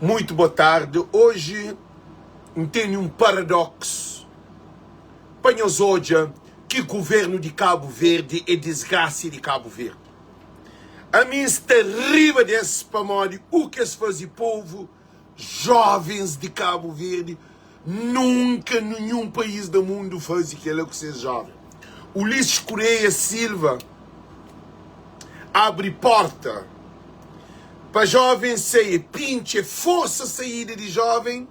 Muito boa tarde. Hoje N tene um paradoxo pa nhos odja ki governo di Cabo Verde é desgracia di Cabo Verde. Ami N sta riba des pamodi u ki es faze povo jovens di Cabo Verde nunka ninhun país na mundo faze kela ku ses joven. Ulisses Correia Silva abri porta pa joven sai, e pintxa, e forsa saída di joven.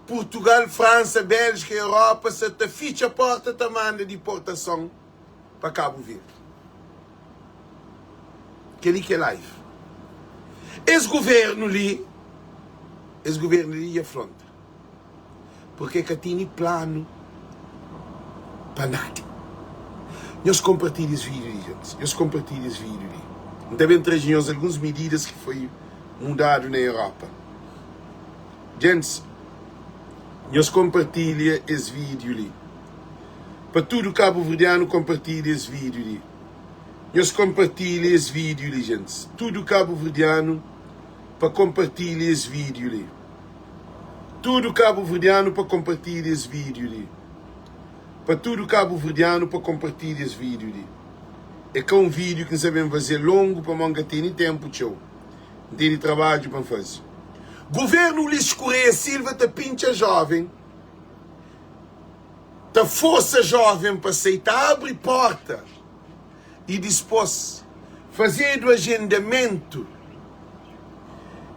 Portugal, Fransa, Bélgika, Europa sa ta fitxa porta ta manda diportason pa Kabu Verdi. Kel-li ki é life. Es governu li, es governu li dja fronta. Purke ka tene planu pa nada. Nhos konpartilha es vídiu li, gentis. Nhos konpartilha es vídiu li. N ta ben traze nhos alguns mididas ki foi mudadu na Europa. Gentis, nhos konpartilha es vídiu li. Pa tudu kabuverdianu konpartilha es vídiu li. Nhos konpartilha es vídiu li, gentis. Tudu kabuverdianu pa konpartilha es vídiu li. Tudu kabuverdianu pa konpartilha es vídiu li. Pa tudu kabuverdianu pa konpartilha es vídiu li. É ka un vídiu ki N sa ben faze longu pamodi N ka tene ténpu txeu. N tene trabadju pa N faze. Guvernu Ulisses Correia Silva ta pintxa jóven, ta forsa jóven pa sai, ta abri porta y dispôs fazedu agendamentu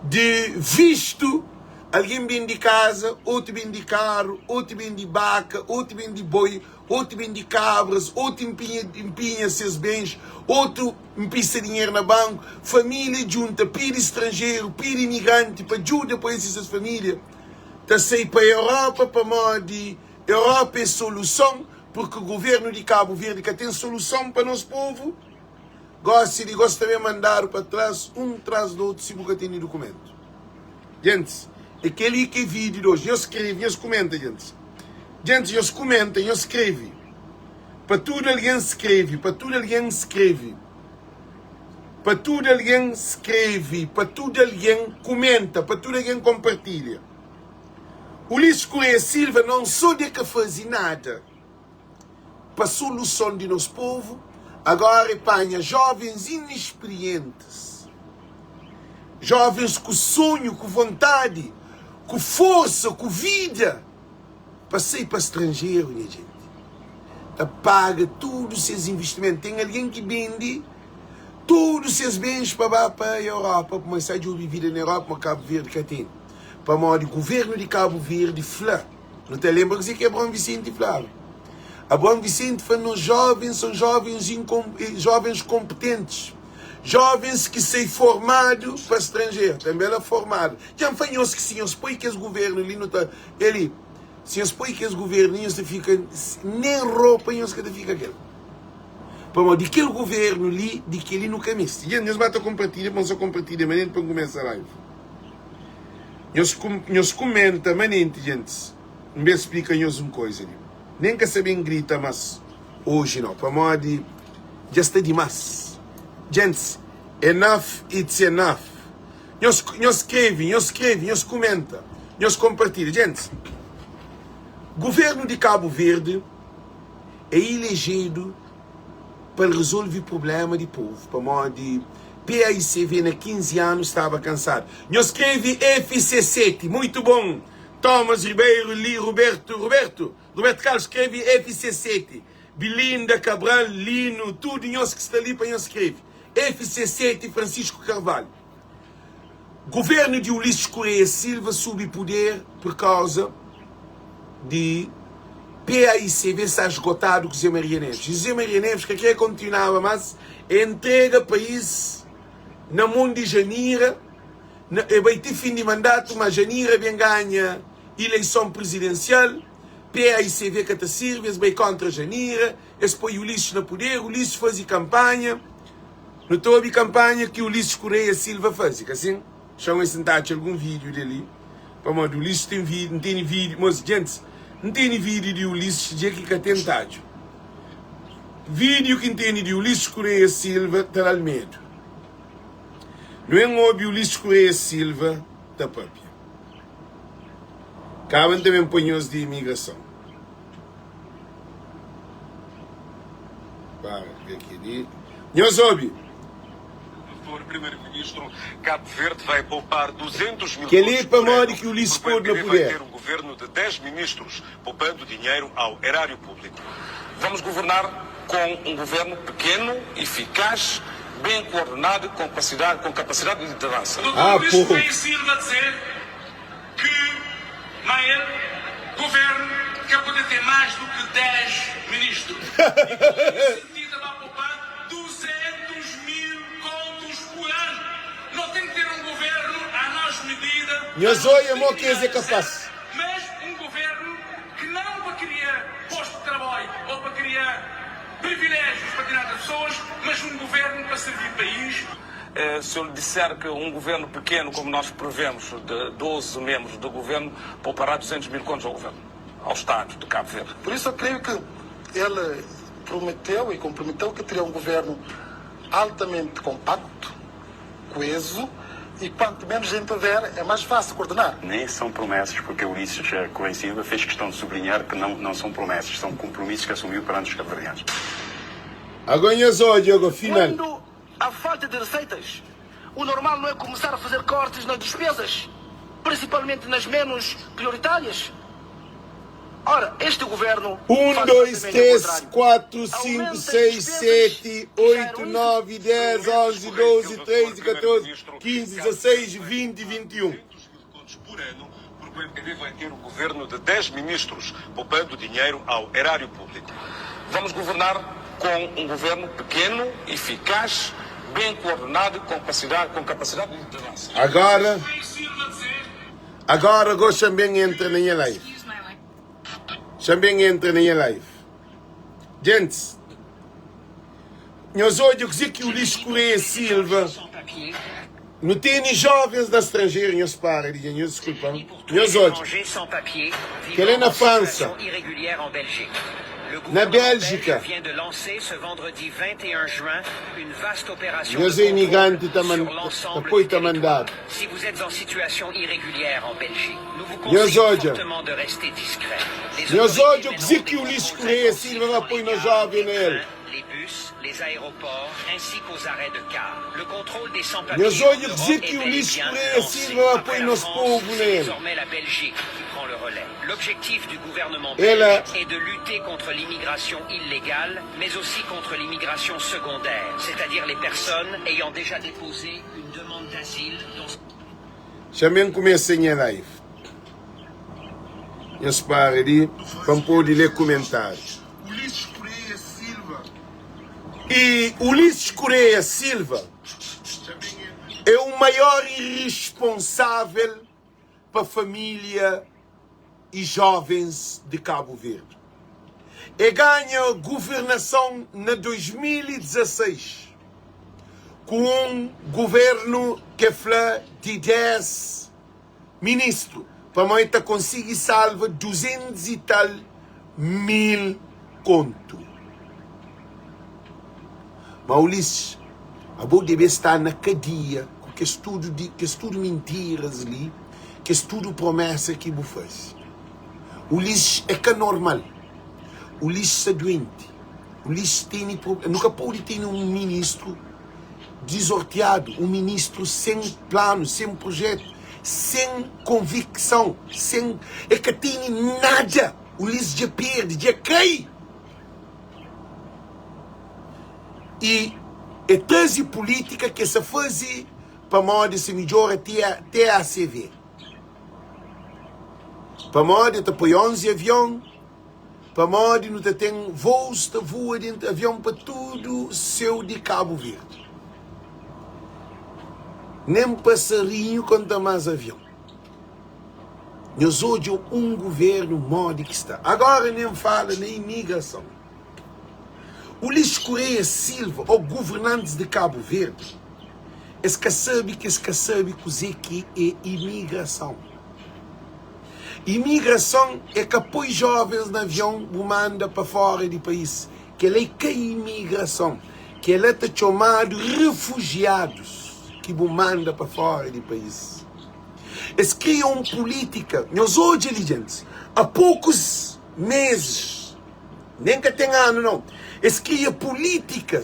di vistu, algen ben di kaza, otu ben di karu, otu ben di baka, otu ben di boi, otu ben di kabras, otu inpinha ses bens, otu npista dinheru na banku, família djunta, pidi stranjeru, pidi imigranti pa djuda pa es i ses família ta sai pa Europa pamodi Europa é soluson Purki governu di Kabu Verdi ka ten soluson pa nos povu, gosi di gosi ta ben mandadu pa tras un tras di otu si bu ka tene dukumentu. Gentis, é keli ki é vídiu di oji. Nhos skrebe, nhos kumenta, gentis. Gentis, nhos kumenta, nhos skrebe. Pa tudu algen skrebe, pa tudu algen skrebe. Pa tudu algen skrebe, pa tudu algen kumenta, pa tudu algen konpartilha. Ulisses Correia Silva não só de ka faze nada pa soluson di nos povo, agora e panha jovens inexperientes, jovens ku sonho, ku vontade, ku força, ku vida pa sai pa stranjeru, nha gente. Ta paga tudo ses investimento. Tem alguém ki bende tudo ses bens pa ba pa Europa, pa sa djobe vida na Europa, ma Cabo Verde ka tem. Pamodi governu di Kabu Verdi fla, nu ta lenbra kuzê ki Abraon Visenti flaba. Abraon Visenti fla, Nos jovens são jovens, jovens konpetentis, jovens ki sai formadu pa stranjeru. Tanbê la formadu. Dja N fla nhos ki si nhos poi kes governu li, nu ta, el li, si nhos poi kes governu li, nhos ta fika, nen ropa nhos ka ta fika kel. Pamodi kel governu li, di kel li nu ka meste. Dja nhos ba ta konpartilha, pa N sa konpartilha manenti pa N kumesa live. Nhos nhos kumenta manenti gentis N ben splika nhos un koiza li Nen ka sa ben grita mas oji no Pamodi dja sta dimas Gentis enough it's enough Nhos nhos skrebe nhos skrebe nhos kumenta nhos konpartilha Gentis Guvernu di Kabu Verdi é ilejedu pa el rezolve prubléma di povu pamodi PAICV na 15 anu staba kansadu. Nhos skrebe FC7. Muitu bon Thomas Ribeiro li Roberto Roberto Roberto Carlos skrebe FC7. Belinda Cabral Lino tudu nhos ki sta li pa nhos skrebe FC7 Francisco Carvalho. Governo di Ulisses Correia Silva subi puder por causa di PAICV sta esgotado ku Zé Maria Neves. E Zé Maria Neves ka kre kontinuaba mas, e entrega país na mon di Janira, na, e bai ti fim di mandato, ma Janira ben ganha ileison presidencial, PAICV ka ta sirbi, es bai kontra Janira, es poi Ulisses na puder, Ulisses fazi kampanha, Nu ta obi kanpanha ki Ulisses Correia Silva faze, ka sin? Xa un si N ta atxa algun vídiu di li, pamodi Ulisses ten vídiu, N tene vídiu, mos, djentis, N tene vídiu di Ulisses dja ki ka ten tadju. Vídiu ki N tene di Ulisses Correia Silva ta da-l medu. Nu en obi Ulisses Correia Silva. ta papia. Kaba N ta ben poi nhos di imigrason. Para ki kel-li. Nhos obi! Doutor Primeiro-Ministro, Cabo Verde vai poupar 200 mil Kel-li é contos por pamodi ano, ki Ulisses porque o podu na MPD vai puder. ter um governo de 10 ministros, poupando dinheiro ao erário público. Vamos governar com um governo pequeno, eficaz, bem coordenado, com capacidade, com capacidade de liderança. Doutor Ah, Luís pô! Correia Silva dizer que ma el, governo, ka pode ter mais do que 10 ministros e que nesse sentido ta ba poupar 200 mil contos por ano. No tem que ter um governo à nos medida, à Nhos nos oia mo ki es é dignidade, kapaz. certo? Mas um governo que não pa kria posto de trabalho ou pa kria privilégios pa tirar de pessoas, mas um governo pa servir país. Se eu lhe disser que um governo pequeno, como nós prevemos, de 12 membros do governo, poupará 200 mil contos ao governo, ao Estado de Cabo Verde. Por isso eu creio que ele prometeu e comprometeu que teria um governo altamente compacto, coeso, e quanto menos gente houver, é mais fácil coordenar. Nem são promessas, porque Ulisses Correia Silva fez questão de sublinhar que não, não são promessas, são compromissos que assumiu perante os cabo-verdianos. Agora nhos odja go final. Quando há falta de receitas, o normal não é começar a fazer cortes nas despesas, principalmente nas menos prioritárias? Ora, este governo 1, faz 2, exatamente o 3, contrário. 4, 5, Aumenta as 6, despesas 7, que já 8, eram 9, 10, Ulisses 11, Correia 12, Silva, 13, doutor 14, Primeiro-Ministro, 15, Cabo 16, Verde vai 20 e poupar 21. 200 mil contos por ano, porque o MPD vai ter um governo de 10 ministros, poupando dinheiro ao erário público. Vamos governar com um governo pequeno, eficaz, bem coordenado, com capacidade, com capacidade de liderança. Agora, agora go Xambém entra na nha live. Xambém entra na nha live. Gents, nhos odja kuzê ki Ulisses Correia Silva Nu tene jovens na stranjeru, nhos para di dja, nhos diskulpa-m. Nhos odja, kel é na Fransa, na Béljika, nhos é imigranti ta ta poi ta mandadu. Nhos odja, nhos odja kuzê ki Ulisses Correia Silva ba poi nos joven na el. Nhos odja kuzê ki Ulisses Correia Silva ba poi nos povu na el. Ela. Xa-m ben kumesa nha live. Nhos para di pa N pode lê kumentárius. E Ulisses Correia Silva é o maior irresponsável pa família e jovens de Cabo Verde. E ganha governação na 2016 ku um governo ke fla di 10 ministru pamo e ta konsigi salva 200 e tal mil kontu. Ma Ulisses, abo debe sta na kadia ku kes tudu di kes tudu mintiras li, kes tudu promesa ki bu faze. Ulisses é ka normal. Ulisses sta duenti. Ulisses tene nu ka pode tene un ministru dizortiadu, un ministru sen planu, sen projetu, sen konviksãu, sen e ka tene nada. Ulisses dja perde, dja kai. I e traze pulítika ki e sa faze pamodi se midjora TACV. Pamodi e ta poi 11 avion, pamodi nu ta ten vôus ta vua dentu avion pa tudu séu di Kabu Verdi. Nen pasarinhu konta más avion. Nhos odja un guvernu modi ki sta. Agora nen fala na imigrason. Ulisses Correia Silva ou governantes de Cabo Verde es ka sabe ki es ka sabe kuze ki é imigrason. Imigrason é ka poi jovens na avion bu manda pa fora di país. Kela é ka imigrason. Kela ta txomadu refugiados ki bu manda pa fora di país. Es kria un pulítika. Nhos odja li, djentis, a pokus mezis, nen ka ten anu nau, es kria pulítika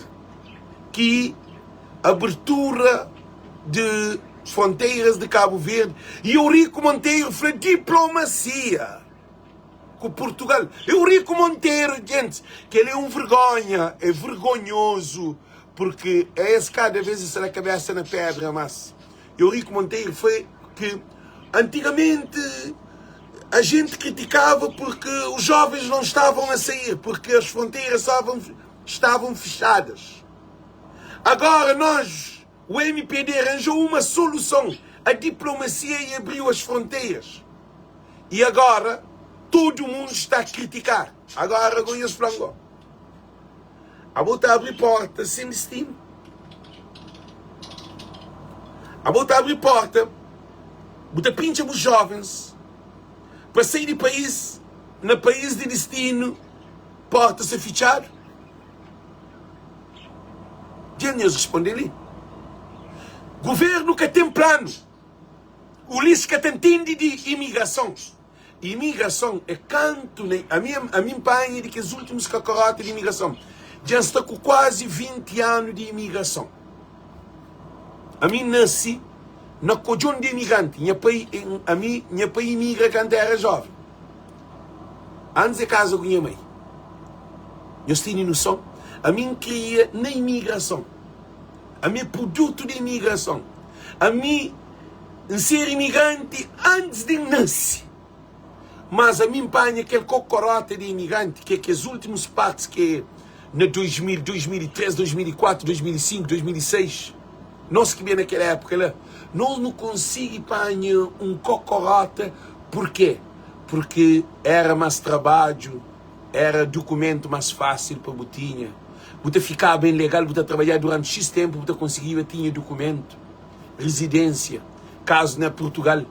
ki abertura di fronteiras di Kabu Verdi i Eurico Monteiro fla diplomasia ku Purtugal. Eurico Monteiro, djentis, kel é un vergonha, é vergonhozu porque es kada vez es ta da kabesa na pedra mas. Eurico Monteiro foi que antigamente a gente criticava porque os jovens não estavam a sair, porque as fronteiras estavam, estavam fechadas. Agora nós, o MPD, arranjou uma solução, a diplomacia e abriu as fronteiras. E agora todo mundo está a criticar. Agora Goiás Flango. Abo ta abri porta sen distinu. Abo ta abri porta, bu ta pintxa bu jovens pa sai di país, na país di distinu porta sta fitxadu. Dja nhos responde li. Governu ka ten planu. Ulisses ka ta ntende di imigrason. Imigrason é kantu na ami ami N panha di kes últimus kakarota di imigrason. Dja N sta ku kuazi 20 anu di imigrason. Ami N nasi na kodjon di imigranti. Nha pai ami nha pai imigra kantu era jóven. Antis e kaza ku nha mai. Nhos tene noson? Ami N kria na imigrason. Ami é produtu di imigrason. Ami N ser imigranti antis di N nase. Mas ami N panha kel kokorota di imigranti, ki é kes últimus partis ki é na 2000, 2003, 2004, 2005, 2006. Nos ki ben na kel époka la, nos nu konsigi panha un kokorota. Purkê? Purki éra más trabadju. Era dukumentu más fásil pa bu tinha. Bu ta fikaba en legal, bu ta trabadjaba duranti xis ténpu, bu ta konsigiba tinha dukumentu, rizidénsia. Kazu na Purtugal,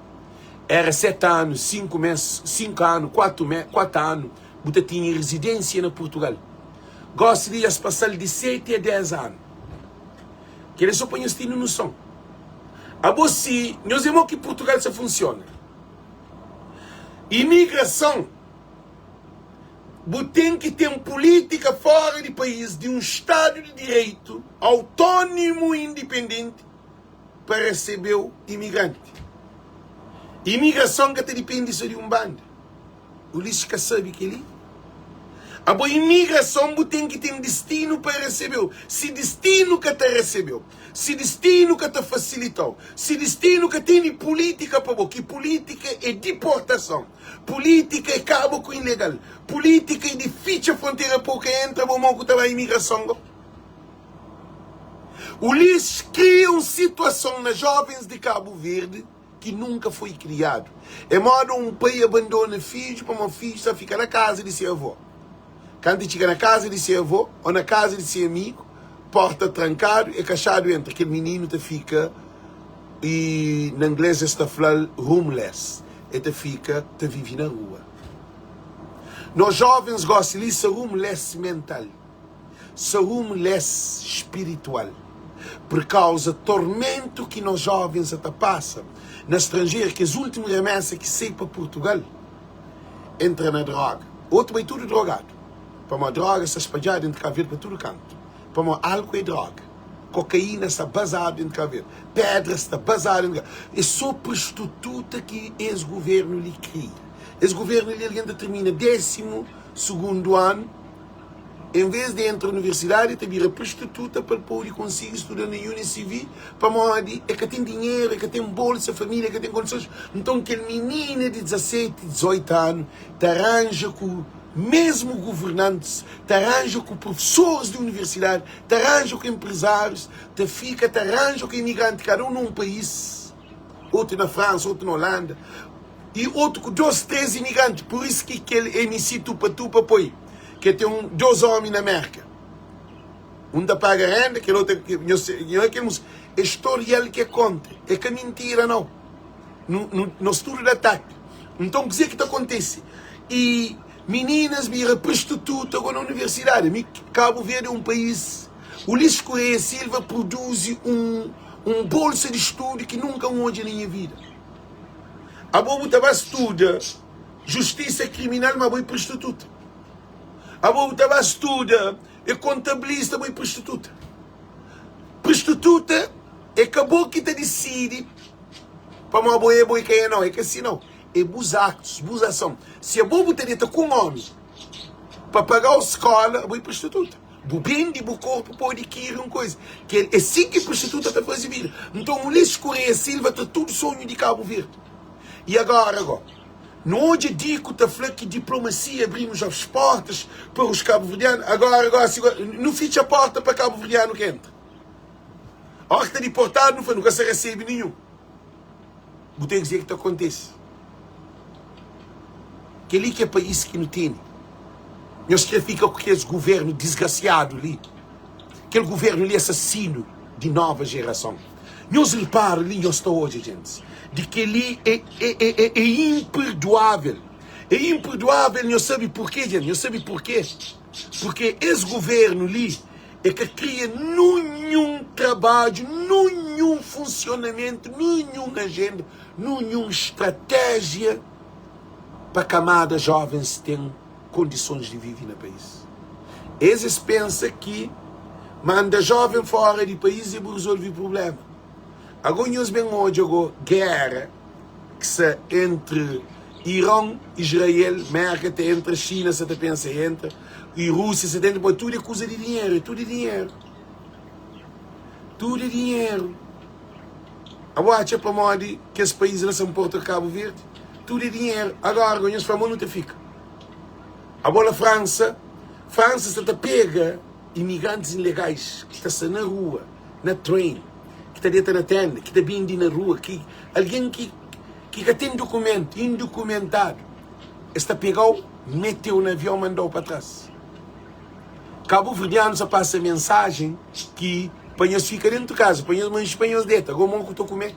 era seti anu, sinku mês, sinku anu, kuatu mê, kuatu anu, bu ta tinha rizidénsia na Purtugal. Gósi li, es pasa-l di seti a dés anu. Kel-li é sô pa nhos tene noson. Abo si nhos é mo ki Purtugal sa funsiona. Imigrason. Bu ten ki ten pulítika fóra di país di un stadu di direitu autónimu i indipendenti pa resebe-u imigranti. Imigrason ka ta dipende sô di un banda. Ulisses ka sabe kel-li. Abo imigrason bu ten ki ten distinu pa resebe-u. Si distinu ka ta resebe-u, si distinu ka ta fasilita-u, si distinu ka tene pulítika pa bo, ki pulítika é diportason. Pulítika é kaba ku ilegal. Pulítika é di fitxa frontera pa u ka entra bo mo ku ta ba imigrason go. Ulisses kria un situason na jovens di Kabu Verdi ki nunka foi kriadu. É moda un pai abandona fidju pamodi fidju sta fika na kaza di se avó. Kantu e txiga na kaza di se avó ô na kaza di se amigu, porta trankadu, e kaxadu entra. Kel mininu ta fika i na inglês es ta fla-l roomless, e ta fika ta vive na rua. Nos jovens gosi li sa roomless mental, sa roomless spiritual, pur kauza tormentu ki nos jovens sa ta pasa na stranjeru. Kes ultimu remesa ki sai pa Purtugal entra na droga, otu bai tudu drogadu, pamodi droga sta spadjadu entri Kabu Verdi pa tudu kantu, pamodi álku é droga, kokaína sta bazadu entri Kabu Verdi, pedra sta bazadu entri Kabu Verdi, é sô prostituta ki es guvernu li kria. Es guvernu li algen ta tirmina désimu sugundu anu, En vez di entra universidadi, el ta bira prostituta pa el pode konsigi studa na UNICV, pamodi el ka ten dinheru, el ka ten bolsa, família ka ten kondisons. Nton, kel minina di 17, 18 anu ta ranja ku mésmu governantis, ta ranja ku profesoris di universidadi, ta ranja ku enprezárius, ta fika ta ranja ku imigranti, kada un na un país, otu na Fransa, otu na Olanda. I otu ku dos, tres imigranti. Pur isu ki kel MC Tupa Tupa poi ke ten un, dos omi na Merka. Un ta paga renda, kel otu nhos nho kel mus. É storial ke konta, é ka mintira nau. Nu, nu, nos tudu da taki. Nton kuzê ki ta kontese? I mininas bira prostituta go na universidadi. Mi, Kabu Verdi é un país. Ulisses Correia Silva produzi un, un bolsa di studu ki nunka N odja na nha vida. Abo bu ta ba studa justisa kriminal ma bo é prostituta. Abo bu ta ba studa é kontabilista bo é prostituta. Prostituta é ka bo ki ta disidi pamodi bo é bo é ka é nau. É ka si nau. É bus actos, bus ason. Si abo bu ta deta ku un omi pa pagau skola, abo é prostituta. Bu bende bu korpu pa adikiri un koiza. Kel é si ki prostituta ta faze vida. Nton Ulisses Correia Silva tra tudu sonhu di Kabu Verdi. E agora go? Nu odja Diku ta fla ki diplomasia abrimos as portas para os cabo-verdianos. Agora gosi go, nu fitxa porta pa cabo-verdiano ka entra. Ora ki ta diportadu nu fla nu ka sa resebe ninhun. Bu ten kuzê ki ta kontise. Kel-li ki é país ki nu tene. Nhos krê fika ku kes govérnu disgrasiadu li? Kel govérnu li asasinu di nova jerason. Nhos ripara li, nhos ta odja, gentis, di kel-li é, é, é, é, é imperdoável. É imperdoável, nhos sabe porquê, gente? Nhos sabe porquê? Porque es governo li é ka kria nunhun trabadju, nunhun funsionamentu, nunhun ajenda, nunhun estratéjia pa kamada jovens ten kondisons di vive na país. Es es pensa ki manda joven fora di país e bu rezolve prublema. Ago nhos ben odja go gera ki sa entri Iron, Israel, Merka ta entra, Xina sa ta pensa entra e Rússia sa ta entra, tudu é kuza di dinheru, é tudu dinheru. Tudu é dinheru. Abo atxa pamodi kes país la sa nporta ku Kabu Verdi? Tudu é dinheru. Agora go nhos fla mo nu ta fika. Abo la Fransa, Fransa sa ta pega imigrantis ilegais ki ta sta na rua, na train, ki ta deta na tenda, ki ta bindi na rua, ki algen ki ki ka ten dukumentu, indukumentadu, es ta pegau, meteu na avion, mandau pa tras. Kabuverdianus sa pasa mensajen ki pa nhos fika dentu kaza, pa nhos manxi, pa nhos deta, go mo ku ta kume.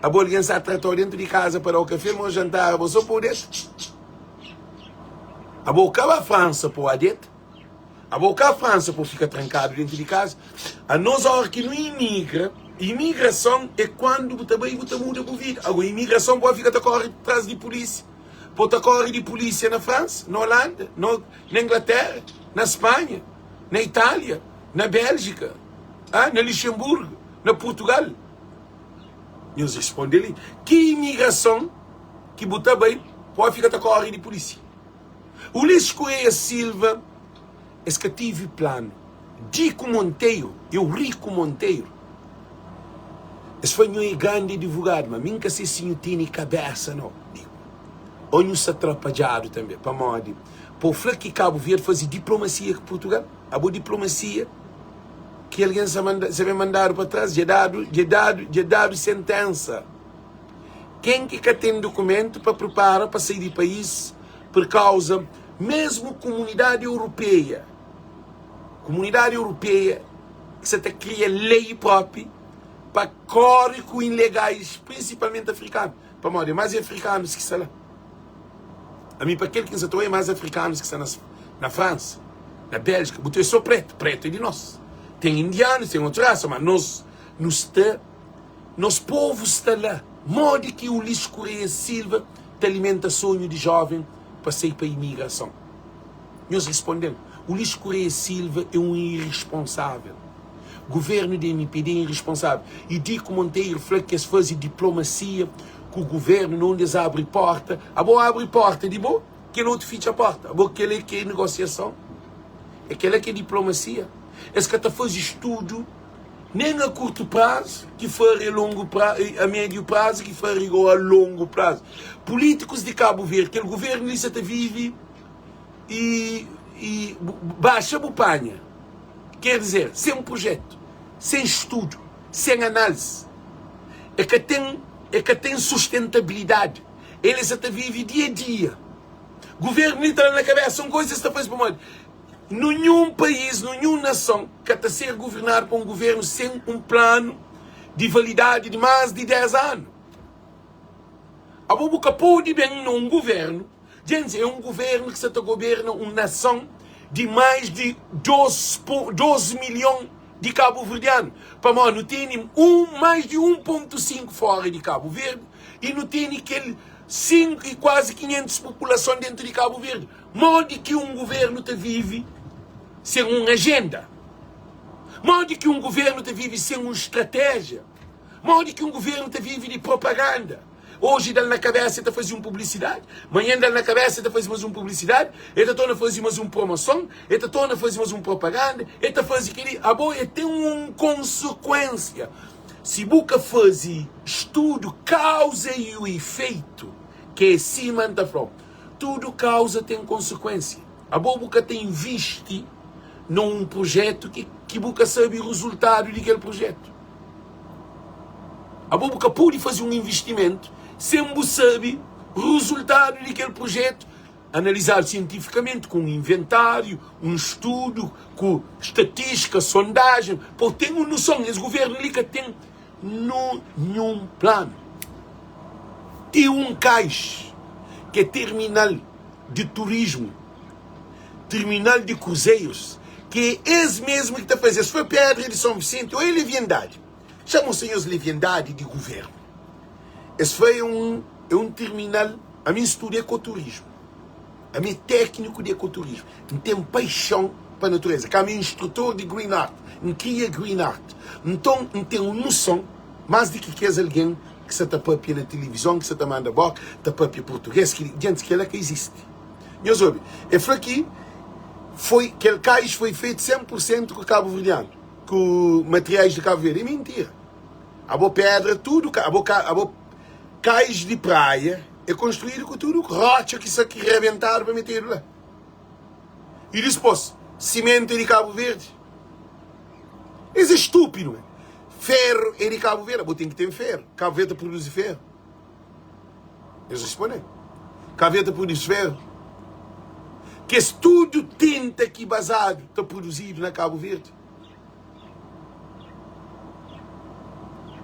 Abo algen sa tratau dentu di kaza pa dau kafe, mo jantar, abo so pa bu deta. Abo ka ba Fransa pa bu deta. Abo ka Fransa pa bu fika trankadu dentu di kaza. Anos ora ki nu imigra, imigrason é kuandu bu ta bai bu ta muda bu vida. Ago imigrason pa bu fika ta kori tras di pulisia. Pa bu ta kori di pulisia na Fransa, na Holanda, na Inglaterra, na Spanha, na Itália, na Béljika, na Luxemburgo, na Portugal. Nhos responde li, ki imigrason ki bu ta bai pa bu fika ta kori di pulisia? Ulisses Correia Silva, Es ka tive planu. Dico Monteiro, Eurico Monteiro, Es fla nho é grandi advogadu, ma mi N ka se si nhu tene kabesa nau. Dico, O nhu sta trapadjadu tanbe, pamodi pa bu fla ki Kabu Verdi faze diplomasia ku Purtugal? Abo diplomasia ki algen sa manda, sa ben mandadu pa tras, dja dadu, dja dadu, dja dadu sentensa. Ken ki ka ten dukumentu pa pripara pa sai di país pur kauza mesmu kumunidadi europeia, kumunidadi europeia ki sa ta kria lei propi pa kore ku ilegais, prinsipalmenti afrikanu, pamodi é más afrikanus ki sta la. Ami pa kel ki N sa ta oia é más afrikanus ki sta na na Fransa, na Béljika. Bu ta oia só pretu, pretu é di nos. Ten indianus, ten otus rasa, mas nos nu sta Nos povu sta la. Modi ki Ulisses Correia Silva ta alimenta sonhu di joven pa sai pa imigrason? Nhos risponde-m. Ulisses Correia Silva é un irresponsável. Governu di MPD é irresponsável. E Dico Monteiro fla ki es faze diplomasia ku governu na undi es abri porta. Abo abri porta di bo, kel otu fitxa porta. Abo kel é ki é negosiason? É kel-la ki é diplomasia? Es ka ta faze studu. Nen a kurtu prazu, ki fari a longu pra, a médiu prazu, ki fari go a longu prazu. Pulítikus di Kabu Verdi, kel guvernu li sa ta vive i, i baxa bu panha. Ker dizer, sen prujetu, sen studu, sen análise. E ka ten, e ka ten sustentabilidadi. El sa ta vive dia-dia. Guvernu li ta da na kabesa un koisa, es ta faze pamodi? Nunhun país, nunhun nason ka ta ser governadu pa un governu sen un planu di validadi di más di 10 anu. Abo bu ka pode ben na un governu, djenti, é un governu ki sa ta goberna un nason di más di 2 milhon di kabuverdianu, pamodi nu tene un más di 1.5 fora di Kabu Verdi i nu tene kel. 5 e kuazi 500 populason dentu di Kabu Verdi. Modi ki un guvernu ta vive sen un ajenda? Modi ki un guvernu ta vive sen un stratéjia? Modi ki un guvernu ta vive di propaganda? Oji da-l na kabésa el ta faze un publisidadi, manhan da-l na kabésa el ta faze más un publisidadi, el ta torna faze más un promoson, el ta torna faze más un propaganda, el ta faze kel-li. Abo el ten un konsekuénsia. Si bu ka faze studu kauza i u ifeitu, ki é sima N ta fla-u, tudu kauza ten konsekuénsia. Abo bu ka ta invisti na un prujétu ki bu ka sabe rezultadu di kel prujétu. Abo bu ka pode faze un investimentu sen bu sabe rezultadu di kel projetu analizadu sientifikamenti ku un inventáriu, un studu, ku statistika, sondajen, pa bu ten un noson. Es guvernu li ka ten ninhun planu. Ti un kais ki é terminal di turismu, terminal di kruzeiros, ki é es mesmu ki ta faze. Es foi pedra di São Vicente ou é leviandadi? Chama-se senhores leviandadi di guvernu. Es foi é un, é un terminal. Ami N studa ekoturismu. Ami é tékniku di ekoturismu. N ten paixon pa natureza. Ka ami é instrutor di Green Art. N kria Green Art. Nton, N ten un noson más di ki kes algen ki sa ta papia na tilivizon, ki sa ta manda boka, ta papia purtugês, ki djentes kel-la ka izisti. Nhos obi, e fla ki foi kel kais foi fetu 100 pur sentu ku kabuverdianu, ku materiais di Kabu Verdi. É mintira. Abo pedra tudu, abo abo kais di praia é konstruídu ku tudu rotxa ki sa ki rebentadu pa metedu la. E dispôs, simentu é di Kabu Verdi. Es é stúpidu, man. Ferru é di Kabu Verdi, abo ten ki ten ferru. Kabu Verdi ta produzi ferru. Es responde, Kabu Verdi ta produzi ferru. Kes tudu tinta ki bazadu ta produzidu na Kabu Verdi.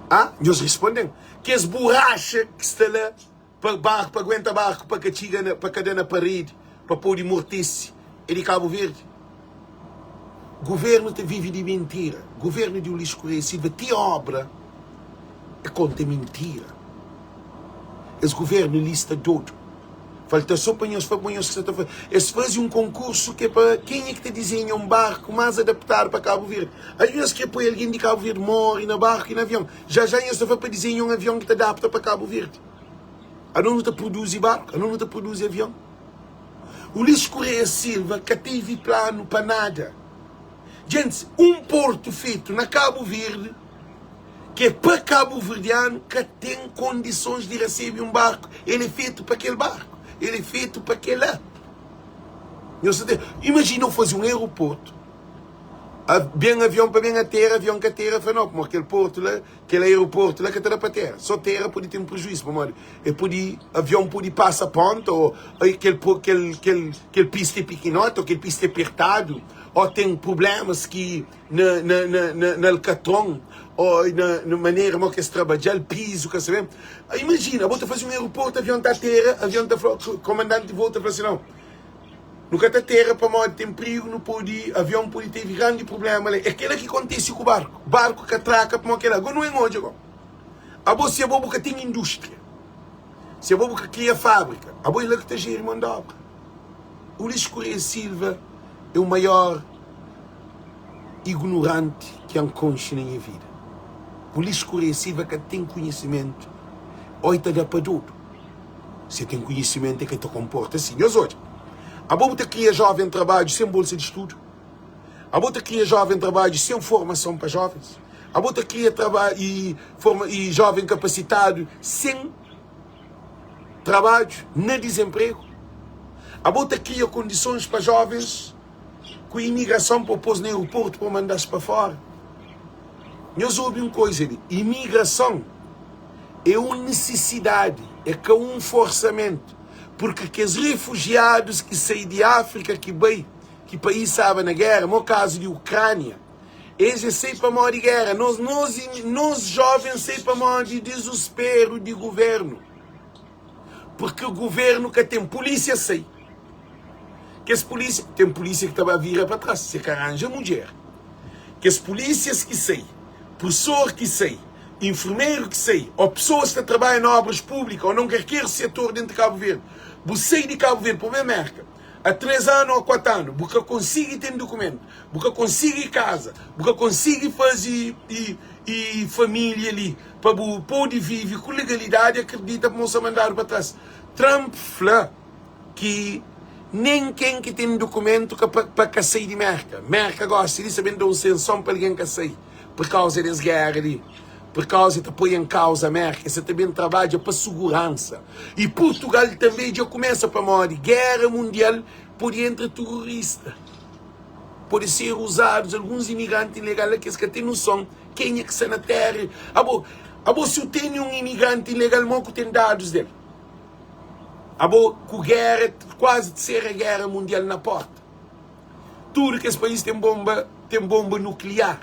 Ah, nhos responde-m, kes buraxa ki sta la pa barku, pa aguenta barku pa ka txiga na, pa ka da na paredi, pa pode mortese, é di Kabu Verdi. Governu ta vive di mintira. Governu di Ulisses Correia Silva ti obra é konta mintira. Es governu li sta dodu. Falta so pa nhos fla pa nhos ki sa ta faze. Es faze un konkursu ki é pa kenha ki ta dizenha un barku más adaptadu pa Kabu Verdi. Aí nhos kre poi algen di Kabu Verdi móre na barku i na avion. Já já nhos ta fla pa dizenha un avion ki ta adapta pa Kabu Verdi. Anos nu ta produzi barku, anos nu ta produzi avion. Ulisses Correia Silva ka tevi planu pa nada. Djentis, un portu fetu na Kabu Verdi ki é pa kabuverdianu ka ten kondisons di resebe un barku. El é fetu pa kel barku, el é fetu pa kel-la. Nhos ta imajina u faze un aeroportu, ben avion pa ben atera, avion ka atera, fla nau, pamodi kel portu la, kel aeroportu la ka ta da pa atera. So tera pode ten prejuizu, pamodi el pode, avion pode pasa ponta o kel kel kel kel pista é pikinoti o kel pista é pertadu o ten prublémas ki na na na na na alkatron o na na manera mo ki es trabadja-l, pizu, ka sabe. Imajina, bo ta faze un aeroportu, avion ta atera, avion ta fla, komandanti di vou ta fla si, nau, nu ka ta atera pamodi ten prigu, nu pode, avion pode tevi grandi prubléma la. É kela ki kontise ku barku. Barku ka traka pamodi kela. Ago nu en odja go. Abo si abo bu ka ten indústria, si abo bu ka kria fábrika, abo é la ki ta jeri mon di obra. Ulisses Correia Silva é o maior ignorante ki N konxe na nha vida. Ulisses Correia Silva ka ten konhisimentu ô e ta da pa dodu. Si e ten konhisimentu e ka ta konporta si. Nhos odja, abo bu ta kria joven trabadju sen bolsa di studu? Abo ta kria joven trabadju sen formason pa jovens? Abo ta kria traba i forma i joven kapasitadu sen trabadju na dizenpregu? Abo ta kria kondisons pa jovens ku imigrason pa pôs na aeroportu pa manda-s pa fora? Nhos obi un koiza li, imigrason é un nisisidadi, é ka un forsamentu, purki kes refujiadus ki sai di Áfrika ki bai ki país staba na géra, mo kazu di Ukrânia, es é sai pamodi géra, nos nos nos jovens sai pamodi dizusperu di guvernu, purki guvernu ka ten pulísia sai. Kes pulísia, ten pulísia ki ta ba vira pa tras, se ka ranja mudjer. Kes pulísias ki sai, pursor ki sai. Infermeru ki sai, ô pesoas ki ta trabadja na obras públika ô na un kalker setor dentu di Kabu Verdi, bu sai di Kabu Verdi pa bu ben Merka, a 3 anu ô 4 anu, bu ka konsigi ten dukumentu, bu ka konsigi kaza, bu ka konsigi faze i família li pa bu pode vive ku legalidadi, akredita ma bu sta mandadu pa tras. Trump fla ki nen ken ki ten dukumentu ka pa ka sai di Merka. Merka gosi li sta ben da un senson pa algen ka sai. Pur kauza des géra li, pur kauza e ta poi en kauza Mérka, e sa ta ben trabadja pa suguransa. I Purtugal tanbe dja kumesa pamodi géra mundial pode entra turorista, pode ser uzadus alguns imigranti ilegal la ki es ka ten nuson kenha ki sta na téra. Abo, abo si u tene un imigranti ilegal mo ku ten dadus del? Abo ku géra, kuazi tersera géra mundial na porta. Tudu kes país ten bonba, ten bonba nukliar.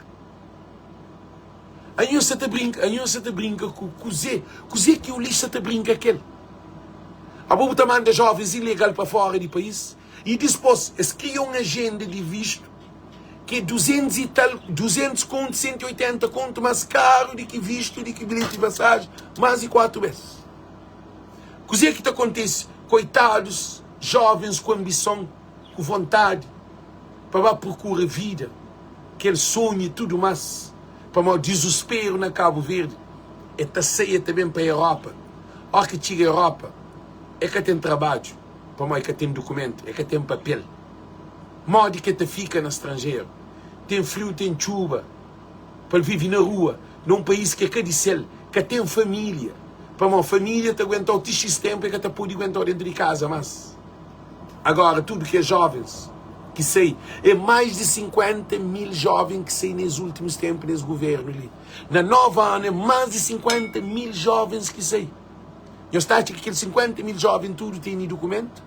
Anhos sa ta brinka, anhos sa ta brinka ku kuze? Kuze ki Ulis sa ta brinka kel? Abo bu ta manda jovens ilegal pa fora di país i dispos es kria un ajenda di vistu ki é 200 i tal, 200 kontu, 180 kontu mas karu di ki vistu, di ki bilheti di pasaji, mas di 4 bes. Kuze ki ta kontise? Koitadus jovens ku ambison. ku vontadi pa ba prokura vida, kel sonhu i tudu mas, pamodi dizusperu na Kabu Verdi, e ta sai e ta ben pa Eropa, ora ki txiga Eropa e ka ten trabadju, pamodi e ka ten dukumentu, e ka ten papel, modi ki e ta fika na stranjeru, ten friu ten txuba, pa el vive na rua, na un país ki e ka di sel, ka ten familia, pamodi familia ta aguentau ti xis tenpu e ka ta pode aguentau dentu di kaza mas. Agora tudo ki é jovens ki sai, é mais de 50 mil jovem ki sai nes últimos tempo nes governo li. Na 9 ano é mais de 50 mil jovens ki sai. Nhos ta atxa ki kel 50 mil jovem tudo tene documento?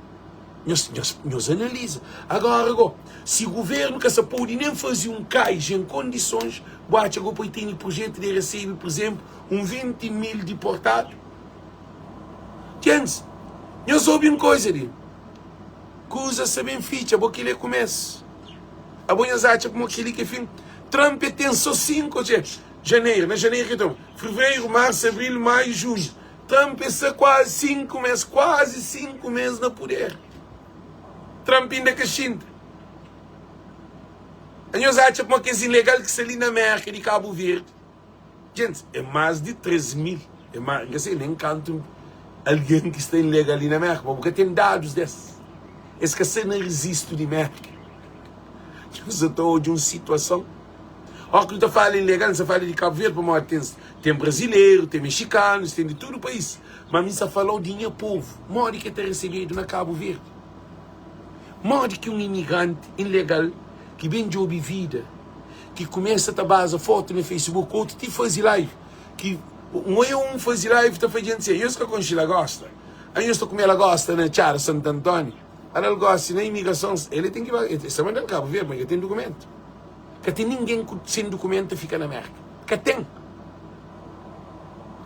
Nhos, nhos, nhos analisa. Agora go, si governo ka sa pode nem faze um cais em condições, bu atxa go poi tene projeto de recebe, por exemplo, um 20 mil deportado? Djents, nhos obi un koza li, Kuza sta ben fitxa, bo kel-li é kumesu. Abo nhos atxa kuma kel-li ki é fin? Trump é ten so 5, odja, janeru, na janeru ki toma, fevereru, marsu, abril, maiu, junhu. Trump é sta kuazi 5 mes, kuazi 5 mes na puder. Trump inda ka xinta. Nhos atxa kuma kes ilegal ki sta li na Merka di Kabu Verdi, Djentis, é más di 3 mil, é más, N ka sei nen kantu algen ki sta ilegal li na Merka, ma bu ka ten dadus des. Es ka sta na rezistu di Merka. Nhos sa ta odja un situason. Óras ki nu ta fala ilegal, nu sta fala di Kabu Verdi, pamodi ten, ten brazileru, ten mexikanus, ten di tudu país. Ma mi N sta fala-u di nha povu, modi ki el ta resebedu na Kabu Verdi. Modi ki un imigranti ilegal ki ben djobe vida, ki kumesa ta baza fotu na Facebook, otu ti fazi live, ki un oia un fazi live ta fla djenti si, anhos ka konxi lagosta, anhos ta kume lagosta na txada Santo António, alal gosi na imigrason, el ten ki ba, el sta mandal Kabu Verdi, ma el ka ten dukumentu. Ka ten ningen ku sen dukumentu ta fika na Merka. Ka ten.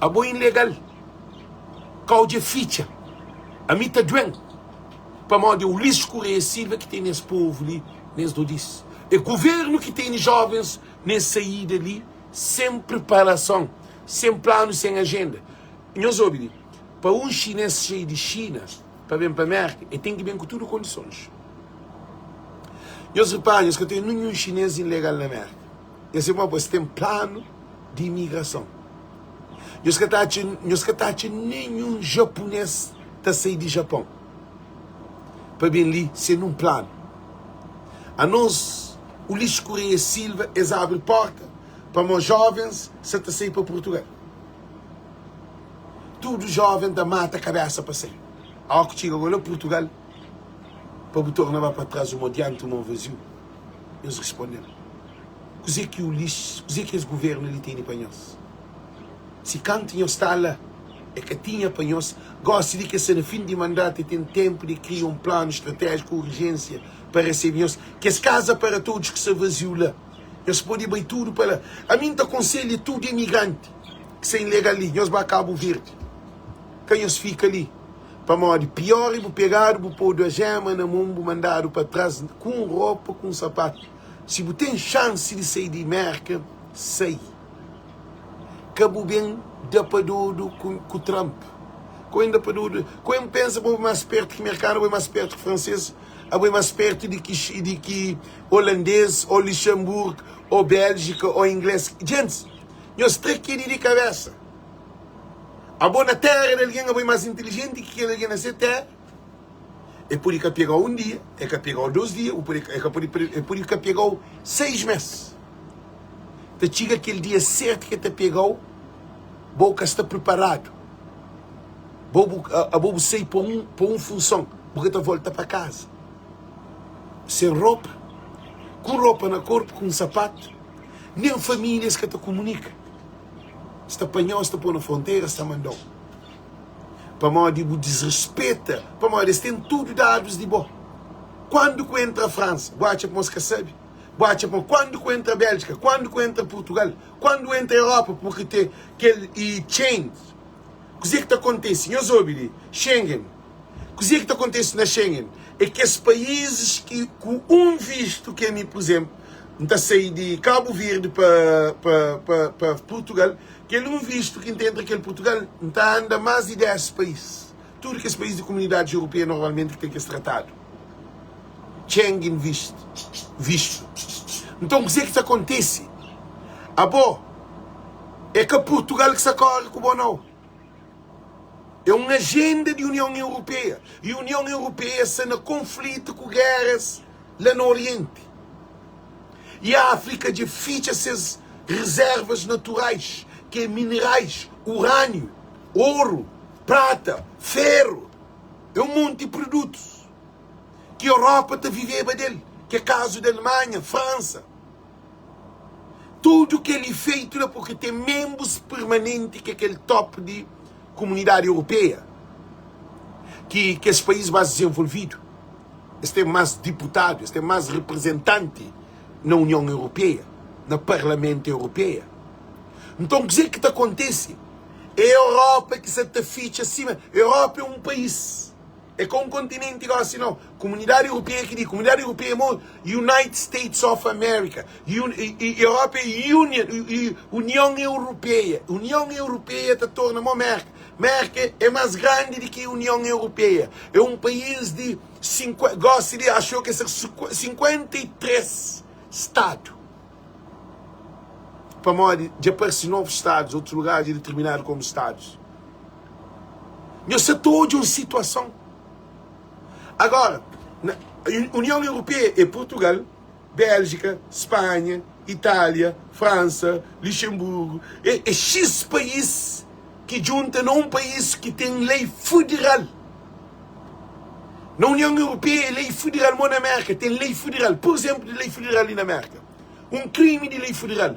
Abo ilegal. Kau dja fitxa. Ami ta duen. Pamodi é Ulisses Correia Silva ki tene es povu li nes dodis. É governo ki tene jovens nes saída li sem preparason, sem planu, sem agenda. Nhos obi li, pa un xines xei di Xina pa ben pa Merka, e ten ki ben ku tudu kondisons. Nhos repara, nhos ka ten ninhun xines ilegal na Merka. Nhos se pamodi es ten planu di imigrason. Nhos ka ta atxa, nhos ka ta atxa ninhun japunes ta sai di Japon pa ben li sen nun planu. Anos, Ulisses Correia Silva, es abri porta pamo jovens sa ta sai pa Portugal. Tudu joven ta mata kabesa pa sai. Awa ku txiga go la Portugal, pa bu torna ba pa tras uma dianti uma vaziu. Nhos responde-m, kuze ki Ulisses, kuze ki es governu li tene pa nhos? Si kantu nhos sta la e ka tinha pa nhos, gosi li ki e sta na fin di mandatu e ten tenpu di kria un planu stratejiku ku urjensia pa resebe nhos. Kes kaza para todos ki sta vaziu la, nhos pode bai tudu pa la. Ami N ta konselha tudu emigranti ki sta ilegal li, nhos ba Kabu Verdi, ka nhos fika li, pamodi pior e bu pegadu, bu podu ajema na mon, bu mandadu pa tras ku un ropa, ku un sapatu. Si bu ten xansi di sai di Merka, sai. Ka bu ben da pa dodu ku Trump. Ku N da pa dodu, ku N pensa bo é más spertu ki merkanu, bo é más spertu ki fransês, abo é más spertu di ki di ki olandês, ô Luxemburgo, ô Béljika, ô inglês. Djentis, nhos tra keli di kabésa. Abo na téra di algen, abo é más intilijenti ki kel algen na se téra. E pode ka pega-u un dia, e ka pega-u dos dia, u pode, e ka pode, e pode ka pega-u seis mês. Ta txiga kel dia sertu ki e ta pega-u, bo ka sta priparadu. Bo bu, abo bu sai pa un, pa un funson, bu ka ta volta pa kaza sen ropa, ku ropa na korpu, ku un sapatu, nen família es ka ta kumunika. Es ta panha-u, es ta pô-u na frontera, es ta manda-u. Pamodi bu disrespeta, pamodi es ten tudu dadus di bo. Kuandu ku entra Fransa, bu atxa pamo es ka sabi? Bu atxa pamo kuandu ku entra Beljika, kuandu ku entra Purtugal, kuandu entra Europa, purki te kel i chain. Kuze ki ta kontesi? Nhos obi li, Schengen. Kuze ki ta kontesi na Schengen? É kes paizis ki ku un vistu ki ami, pur izenplu, N ta sai di Kabu Verdi pa pa pa pa Purtugal, Kel un vistu ki N ta entra kel Purtugal, N ta anda más di 10 país. Tudu kes país di Kumunidadi Europeia normalmenti ki ten kes tratadu. Schengen vistu. Vistu. Nton kuzê ki ta kontise? Abo, é ka Purtugal ki sta kóre ku bo nau. É un ajenda di Union Europeia. I Union Europeia sta na konflitu ku géras la na Orienti. I Áfrika dja fitxa ses rezervas naturais, ki é minerais, urâniu, oru, prata, feru, é un monti produtus ki Europa ta viveba del, ki é kazu di Alemanha, Fransa. Tudu kel ifeitu la purki ten menbrus permanenti ki é kel top di Kumunidadi Europeia, ki kes país más dizenvolvidu. Es ten más diputadu, es ten más reprezentanti na Union Europeia, na Parlamentu Europeia. Nton, kuzê ki ta kontise? É Europa ki sa ta fitxa sima. Europa é un país, é ka un kontinenti gósi nau. Kumunidadi Europeia ki di, Kumunidadi Europeia é mo United States of America. Europa é Union, Union Europeia. Union Europeia ta torna mo Merka. Merka é más grandi di ki Union Europeia. É un país di gósi li axu yo ki é ser 53 stadu. Pamodi dja parse novus stadus, otus lugar dja diterminadu komu stadus. Nhos sa ta odja un situason. Agora, na Union Europeia é Portugal, Béljika, Spanha, Itália, Fransa, Lixenburgu, é é xis país ki djunta na un país ki ten lei federal. Na Union Europeia é lei federal, mo na Mérka ten lei federal. Pur izenplu di lei federal li na Mérka, un krimi di lei federal,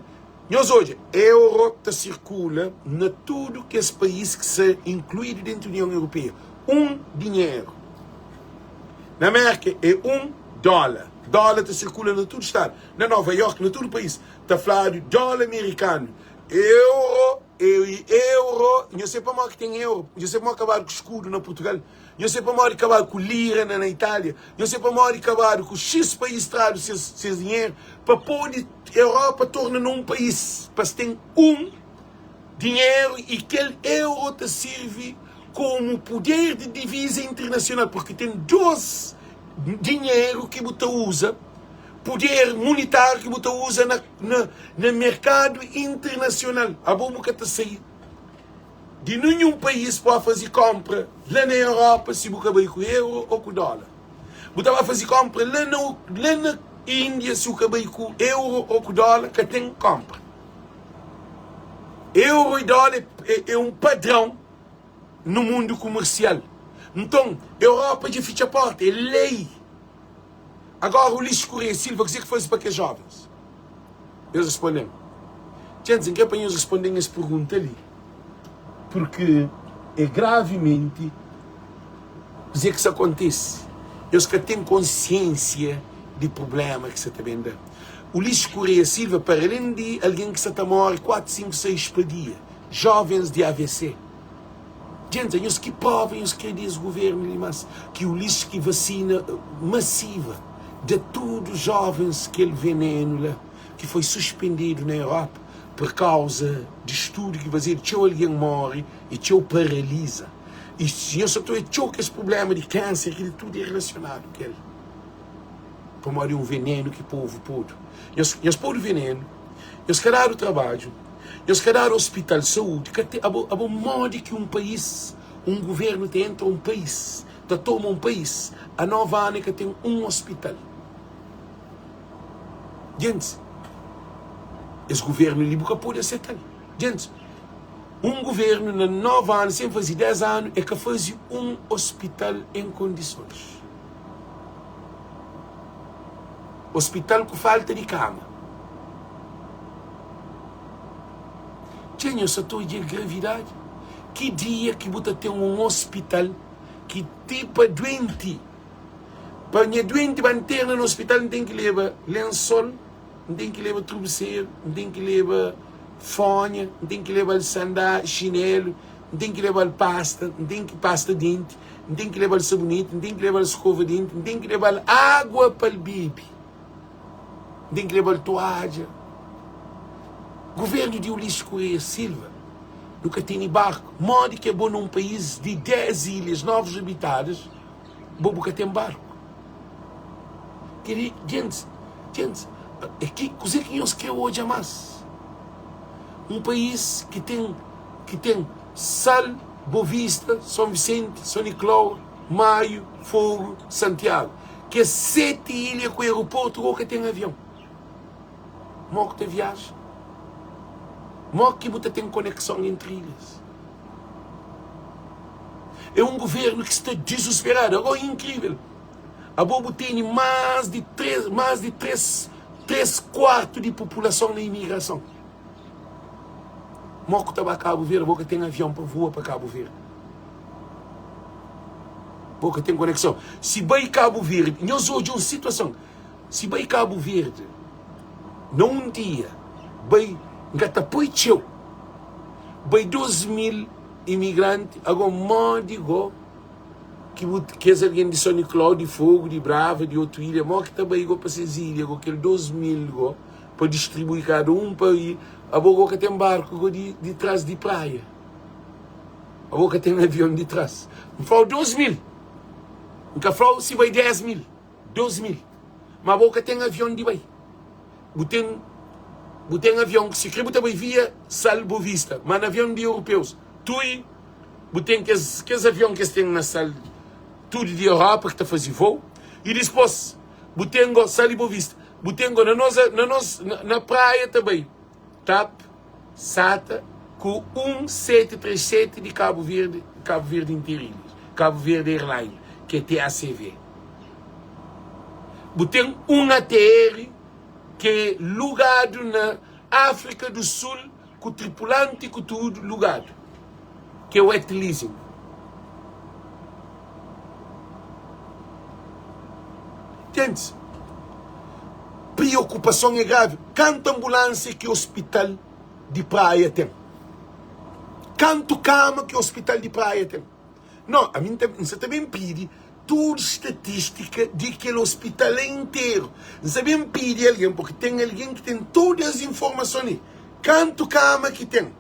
nhos odja, euro ta sirkula na tudu kes país ki sta inkluidu dentu Union Europeia. Un dinheru na Mérka é un dóla. Dóla ta sirkula na tudu stadu, na Nova York, na tudu país. Ta fladu dóla merikanu, euro, euro. Nhos sabe pamodi ki ten euro? Nhos sabe pamodi kabadu ku skudu na Purtugal? Nhos sabe pamodi kabadu ku lira na na Itália? Nhos sabe pamodi kabadu ku xis país tradu ses ses dinheru? Pa pode Europa torna na un país, pa es ten un dinheru i kel euro ta sirvi komu puder di diviza internasional, purki ten dos dinheru ki bu ta uza, puder munitáriu ki bu ta uza na, na, na merkadu internasional. Abo bu ka ta sai di ninhun país pa faze konpra la na Europa si bu ka bai ku euro ô ku dólar. Bu ta ba faze konpra la na, la na Índia si bu ka bai ku euro ô ku dólar, ka ten konpra. Euro i dólar é, é, é un padrão no mundu kumersial. Nton, Europa dja fitxa porta, é lei. Agora, Ulisses Correia Silva, kuzê ki faze pa kes jovens? Nhos responde-m. Djentis, N kre pa nhos responde-m es pergunta li, purki é gravimenti kuzê ki sta kontise. Nhos ka ten konsiensia di prubléma ki sta ta ben da. Ulisses Correia Silva, para alén di algen ki sta ta móre 4, 5, 6 pa dia, jovens di AVC. Djents, nhos ki prova nhos kre di es governo li mas ki Ulisses ki vacina massiva da tudo jovens kel veneno la ki foi suspendido na Europa. Pur kauza di studu ki fazedu, txeu algen móre i txeu paraliza. I nhos sa ta odja txeu kes prubléma di kánser, kel-li tudu é relasionadu ku el. Pamodi é un venenu ki povu podu. Nhos, nhos podu venenu, nhos ka dadu trabadju, nhos ka dadu ospital, saúdi, ka ten. Abo, abo modi ki un país, un govérnu ta entra un país, ta toma un país, a 9 anu e ka ten un ospital? Gentis, es governu li bu ka pode aseta-l. Gentis, un governu na 9 anu, sen faze 10 anu, e ka faze un ospital en kondisons. Ospital ku falta di kama. Txê, nhos sa ta odja gravidadi? Ki dia ki bu ta ten un ospital ki ti pa duenti Pa nha duenti ba nterna na ospital N ten ki leba lensol, N ten ki leba trubiseru, N ten ki leba fonha, N ten ki leba-l sandá, xinelu, N ten ki leba-l pasta, N ten ki pasta denti, N ten ki leba-l saboneti, N ten ki leba-l skova denti, N ten ki leba-l agua pa-l bebe, N ten ki leba-l toadja. Governu di Ulisses Correia Silva, nu ka tene barku. Modi ki é bo na un país di 10 ilhas novas habitadas, Bo bu ka ten barku. Kel-li, gentis, gentis, é ki kuzê ki nhos krê odja más? Un país ki ten, ki ten Sal, Bovista, Son Visenti, Son Niklau, Maio, Fogu, Santiagu. Kes seti ilha ku aeroportu gó ka ten avion. Mó ku ta viaja? Mó ki bu ta ten konekson entri ilhas? É un governu ki sta dizusperadu. Agora é inkrivel. Abo bu tene más di 3, más di 3, 3 kuartu di populason na imigrason. Mo ku ta ba Kabu Verdi, bo ka ten avion pa voa pa Kabu Verdi. Bo ka ten konekson. Si bai Kabu Verdi, nhos odja un situason. Si bai Kabu Verdi na un dia, bai, N ka ta poi txeu, bai 2000 imigranti, ago modi go ki bu kes algen di São Nicolau, di Fogo, di Brava, di otu ilha, mo ki ta bai go pa ses ilha go kel 2000 go pa distribui kada un pa abo go ka ten barku go di, di tras di praia, abo ka ten avion di tras. N flau 2000, N ka flau si bai 10000. 2000 ma bo ka ten avion di bai bu ten bu ten avion si kre bu ta bai via sal bo vista ma na avion di europeus tui bu ten kes kes avion kes ten na sal tudu di europa ki ta fazi vou i dispos bu ten go sal i bo vista bu ten go na nos na nos na praia ta bai tap SATA ku 1737 di Kabu Verdi, Kabu Verdi Interilhas, Kabu Verdi Airline, ki é TACV. Bu ten un ATR ki é lugadu na Áfrika du Sul ku tripulanti ku tudu lugadu, ki é wet leasing. Gentis, priokupason é gravi. Kantu anbulánsia ki ospital di Praia ten? Kantu kama ki ospital di Praia ten? No, ami N ta, N sa ta ben pidi tudu statístika di kel ospital la interu. N sa ben pidi algen, purki ten algen ki ten tudu es informason li. Kantu kama ki ten?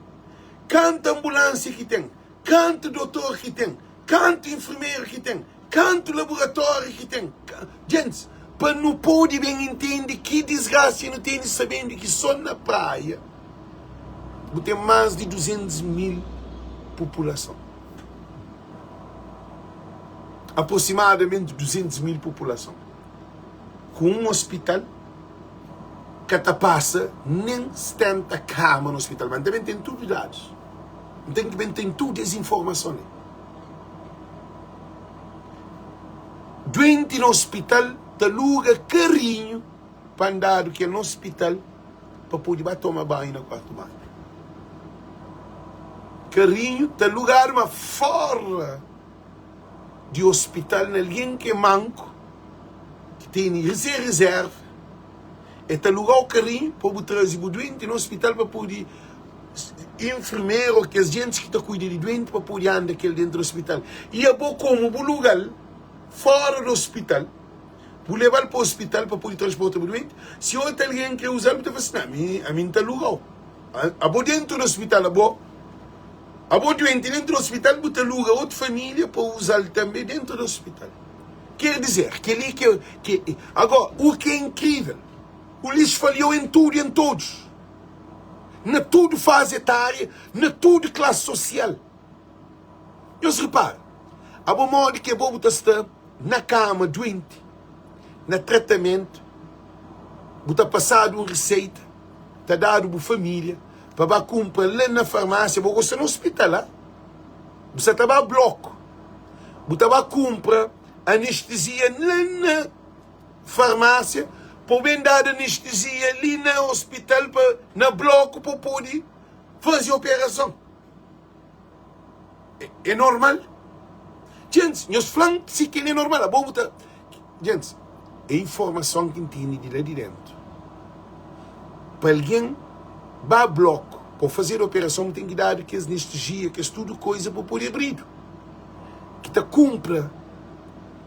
Kantu anbulánsia ki ten? Kantu dotor ki ten? Kantu infermeru ki ten? Kantu laboratóriu ki ten? Gentis, pa nu pode ben intende ki disgrasia nu tene sabendu ki so na Praia bu ten más di 200 mil populason. Aproximadamenti 200 mil populason. Ku un ospital ka ta pasa nen 70 kama na ospital. Ma N ta ben ten tudu dadus. N ten ki ben ten tudu es informason li. Duenti na ospital ta luga karinhu pa andadu kel na ospital pa pode ba toma banhu na kuartu banhu. Karinhu ta lugadu ma fora di ospital na algen ki é manku ki tene se rezerva e ta lugau karinhu pa bu traze bu duenti na ospital pa pode infermeru ô kes gentis ki ta kuida di duenti pa pode anda ku el dentu di ospital. I abo komu bu luga-l fora di ospital, bu leba-l pa ospital pa pode transporta bu duenti, si otu algen kre uza-l bu ta fla si, Ami, ami N ta luga-u. Abo dentu di ospital abo abo duenti dentu di ospital bu ta luga otu familia pa uzal tanbe dentu di ospital. Ker dizer keli ke ke agora u ke inkrivel Ulisses falhou em tudo e em todos na tudo fase etária na tudo classe social. Nhos repara abo modi ke bo bu ta sta na kama duenti na tratamentu bu ta pasadu un riseita ta dadu bu familia pa ba kunpra la na farmasia, bo gosta na ospital la, bu sa ta ba bloku, bu ta ba kunpra anestezia la na farmasia, pa bu ben dadu anestezia li na ospital pa na bloku pa bu podi fazi operason. É normal? Djentis, nhos fla-m si kel-li é normal. Abo bu ta. Djentis, é informason ki N tene di la di déntu. Pa algen ba bloku pa fazedu operason, bu ten ki dadu kes anestezia, kes tudu koiza pa pode abridu. Ki ta kunpra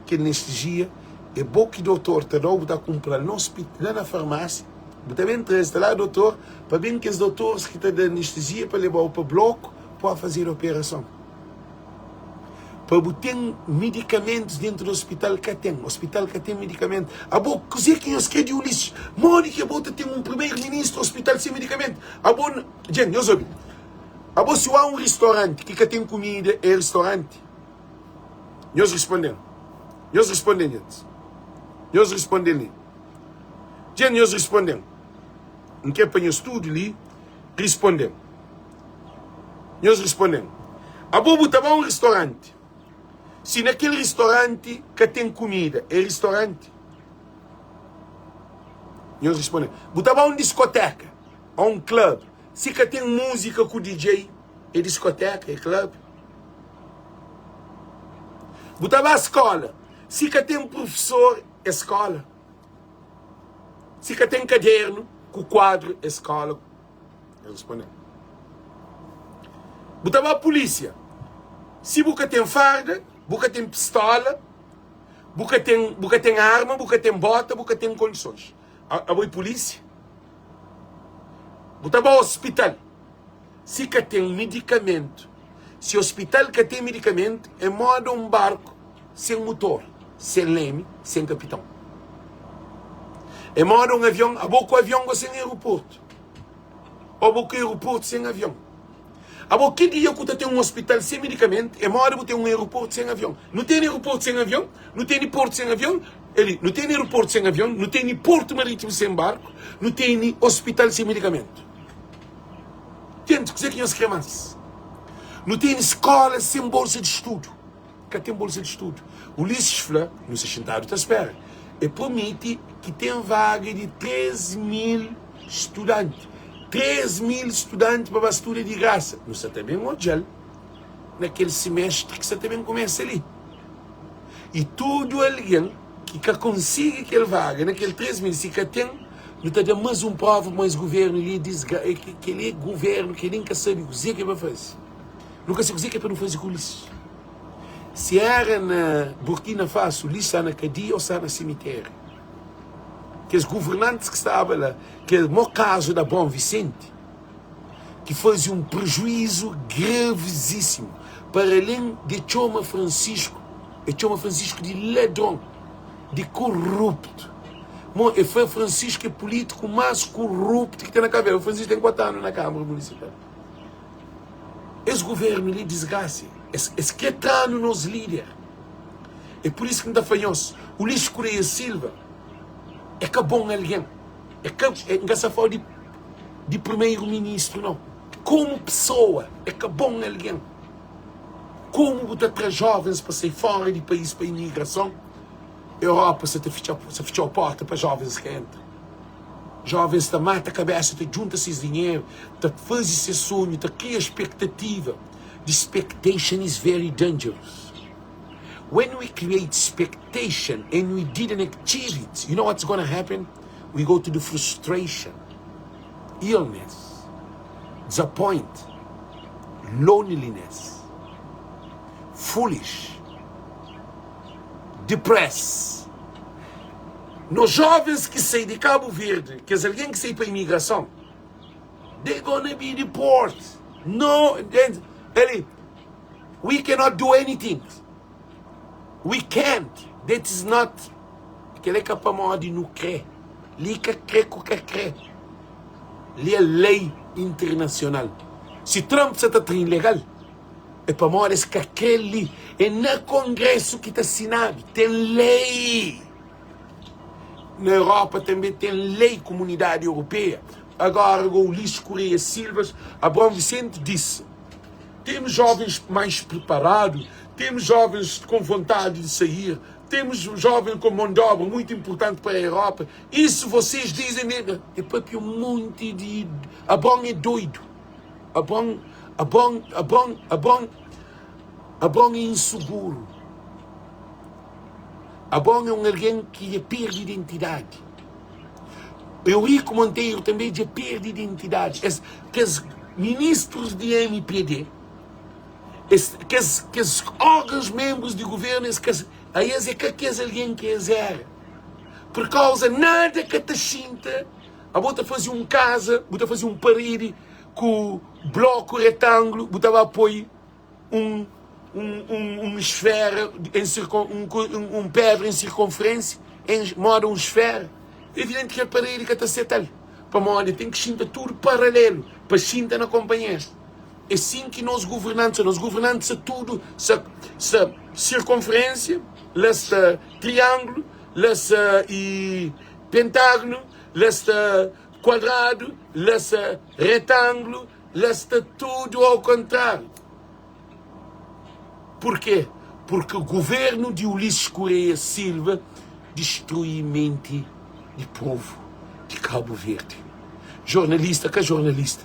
kel anestezia é bo ki dotor ta da-u, bu ta kunpra-l na ospit, la na farmásia. Bu ta ben traze, ta la dotor, pa ben kes dotoris ki ta da anestezia pa leba-u pa bloku pa fazedu operason. Pa bu ten midikamentus dentu di ospital, ka ten. Ospital ka ten midikamentu. Abo, kuzê ki nhos krê di Ulisses? Modi ki abo ta ten un primeru-ministru ospital sen midikamentu? Abo, djen, nhos obi. Abo si oa un ristoranti ki ka ten kumida, é ristoranti? Nhos risponde-m. Nhos risponde-m, djentis. Nhos risponde-m li. Dja nhos risponde-m. N kre pa nhos tudu li risponde-m. Nhos risponde-m. Abo bu ta ba un ristoranti. Si na kel ristoranti ka ten kumida, é ristoranti? Nhos risponde-m. Bu ta ba un diskoteka ô un club, si ka ten múzika ku DJ, é diskoteka, é club? Bu ta ba skola, si ka ten prufesor, é skola? Si ka ten kadernu ku kuadru é skola? El responde-m, Bu ta ba pulísia si bu ka ten farda, bu ka ten pistola, bu ka ten, bu ka ten arma, bu ka ten bota, bu ka ten kondisons. Abo é pulísia? Bu ta ba ospital si ka ten midikamentu. Si ospital ka ten midikamentu, é moda un barku sen mutor, sen lemi, sen kapiton. É moda un avion, abo ku avion go sen aeroportu, o bo ku aeroportu sen avion. Abo ki dia ku ta ten un ospital sen midikamentu, é moda bu ten un aeroportu sen avion. Nu tene aeroportu sen avion, nu tene portu sen avion, eli, nu tene aeroportu sen avion, nu tene portu maritimu sen barku, nu tene ospital sen midikamentu. Gentis, kuzê ki nhos krê más? Nu tene skola sen bolsa di studu. Ka ten bolsa di studu. Ulisses fla, Nu sta xintadu ta spera. E promete ki ten vaga di 3 mil studanti. 3 mil studanti pa ba studa di grasa. Nu sta ta ben odja-l na kel simestri ki sta ta ben kumesa li. I tudu algen ki ka konsigi kel vaga na kel 3 mil, si ka ten, nu ta da más un prova ma es guvernu li é disgra, kel-li é guvernu ki nen ka sabe kuzê ki el ba faze. Nu ka sabe kuzê ki é pa nu faze ku Ulisses. Si éra na Burkina Faso, Ulisses sta na kadia ô sta na simitériu. Kes governantis ki staba la, kel mau kazu da Bon Visenti, ki faze un prejuízu gravizísimu, para alén di txoma Francisco, e txoma Francisco di ladron, di korruptu. Mo, e fla Francisco é pulítiku más korruptu ki ten na Kabu Verdi. Francisco ten 4 anu na Kámara Munisipal. Es governo li disgrasia. Es, es kre tranu nos lider. É por isso ki N ta fla nhos, Ulisses Correia Silva é ka bon algen. É ka, é, N ka sta fala di, di primeiro ministro não. Como pessoa, é ka bon algen. Como bu ta tra jovens pa sai fora di país pa imigrason? Europa sa ta fitxa, sa fitxau porta pa jovens ka entra. Jovens ta mata kabesa, ta djunta ses dinheru, ta faze ses sonhu, ta kria spektativa. The expectation is very dangerous. When we create expectation and we didn't achieve it, you know what's gonna happen? We go to the frustration, illness, disappoint, loneliness, foolish, depress. Nos jovens ki sai di Kabu Verdi, kes algen ki sai pa imigrason. They gonna be deport. No, then, ele, we cannot do anything. We can't. That is not. Kel é ka pamodi nu kre. Li ka kre ku ka kre. Li é lei internacional. Si Trump sa ta tra ilegal, é pamodi es ka kre li. É na Congresso ki ta sinadu. Ten lei. Na Europa tanbe ten lei Comunidade Europeia. Agora go Ulisses Correia Silvas, Abraão Vicente disse, temos jovens mais preparados, temos jovens com vontade de sair, temos jovens com mão de obra muito importante para a Europa. Isso vocês dizem mesmo. É papia um monte de. Abraão é doido. Abraão, Abraão, Abraão, Abraão, Abraão é inseguro. Abraão é um alguém que perde identidade. Eurico Monteiro também dja perde identidade. Es, kes ministros di MPD, es, kes, kes órgãos membros di governo, es kes, a es é ka kes alguém ki es era. Por causa nada ka ta xinta, abo ta faze um casa, bu ta faze um parede ku bloco retângulo, bu ta ba poi un un un un esfera em circun un un un pedra em circunferência em moda un esfera evidente ki kel paredi ka ta seta-l pamodi ten ki xinta tudu paralelu pa xinta na konpanheru é sin ki nos governantis nos governantis sa tudu sa sa circunferência la sta trianglu la sta i pentágonu la sta kuadradu la sta retanglu La sta tudu ao kontráriu. Purkê? Purki guvernu di Ulisses Correia Silva distrui menti di povu di Kabu Verdi. Jornalista ka jornalista.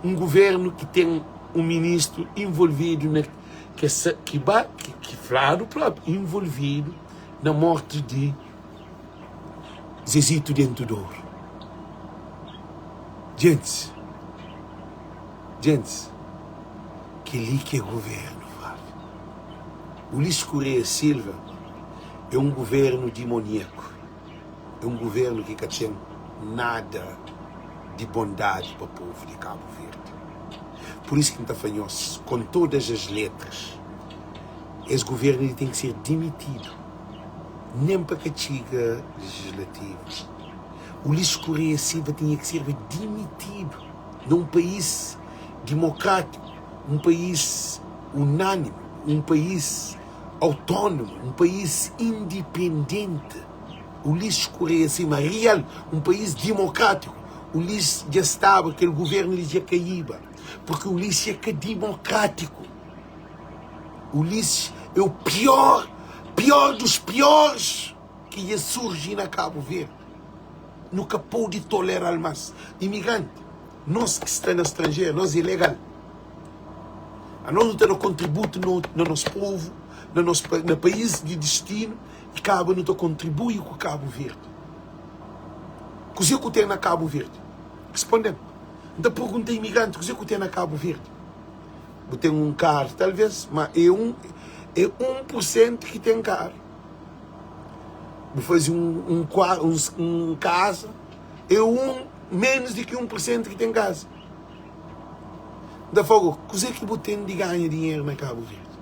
Un guvernu ki ten un ministru involvidu na ke sa ki ba ki fladu propi involvidu na morti di Zezito dentu d'oru. Djentis, djentis, kel-li ki é govérnu, Flávio. Ulisses Correia Silva é un govérnu dimoniaku, é un govérnu ki ka ten nada di bondadi pa povu di Kabu Verdi. Pur isu ki N ta fla nhos, kon todas as letras, es govérnu li ten ki ser dimitidu. Nen pa ka txiga legislativu. Ulisses Correia Silva tinha ki serba dimitidu na un país dimokrátiku, un país unânime, un país autónomo, un país indipendenti. Ulisses Correia Silva, real, un país dimokrátiku. Ulisses dja staba, kel governu li dja kaíba, porque Ulisses é ka dimokrátiku. Ulisses é o pior, pior dos piores ki dja surgi na Cabo Verde. Nu ka pode toleral mas. Imigrante, nos ki sta na stranjeru, nos é legal. Anos nu ta da kontributu no, na nos povu, na nos na país di distinu e kaba nu ta kontribui ku Cabo Verde. Kuzê ku ten na Cabo Verde? Responde-m. N ta pergunta imigrante kuzê ku ten na Cabo Verde? Bu ten un karu talvês, ma é un é un por sentu ki ten karu. Bu faze un un un un kaza, é un ménus di ki un por sentu ki ten kaza. N ta fla-u, kuzê ki bu ten di ganha dinheru na Kabu Verdi?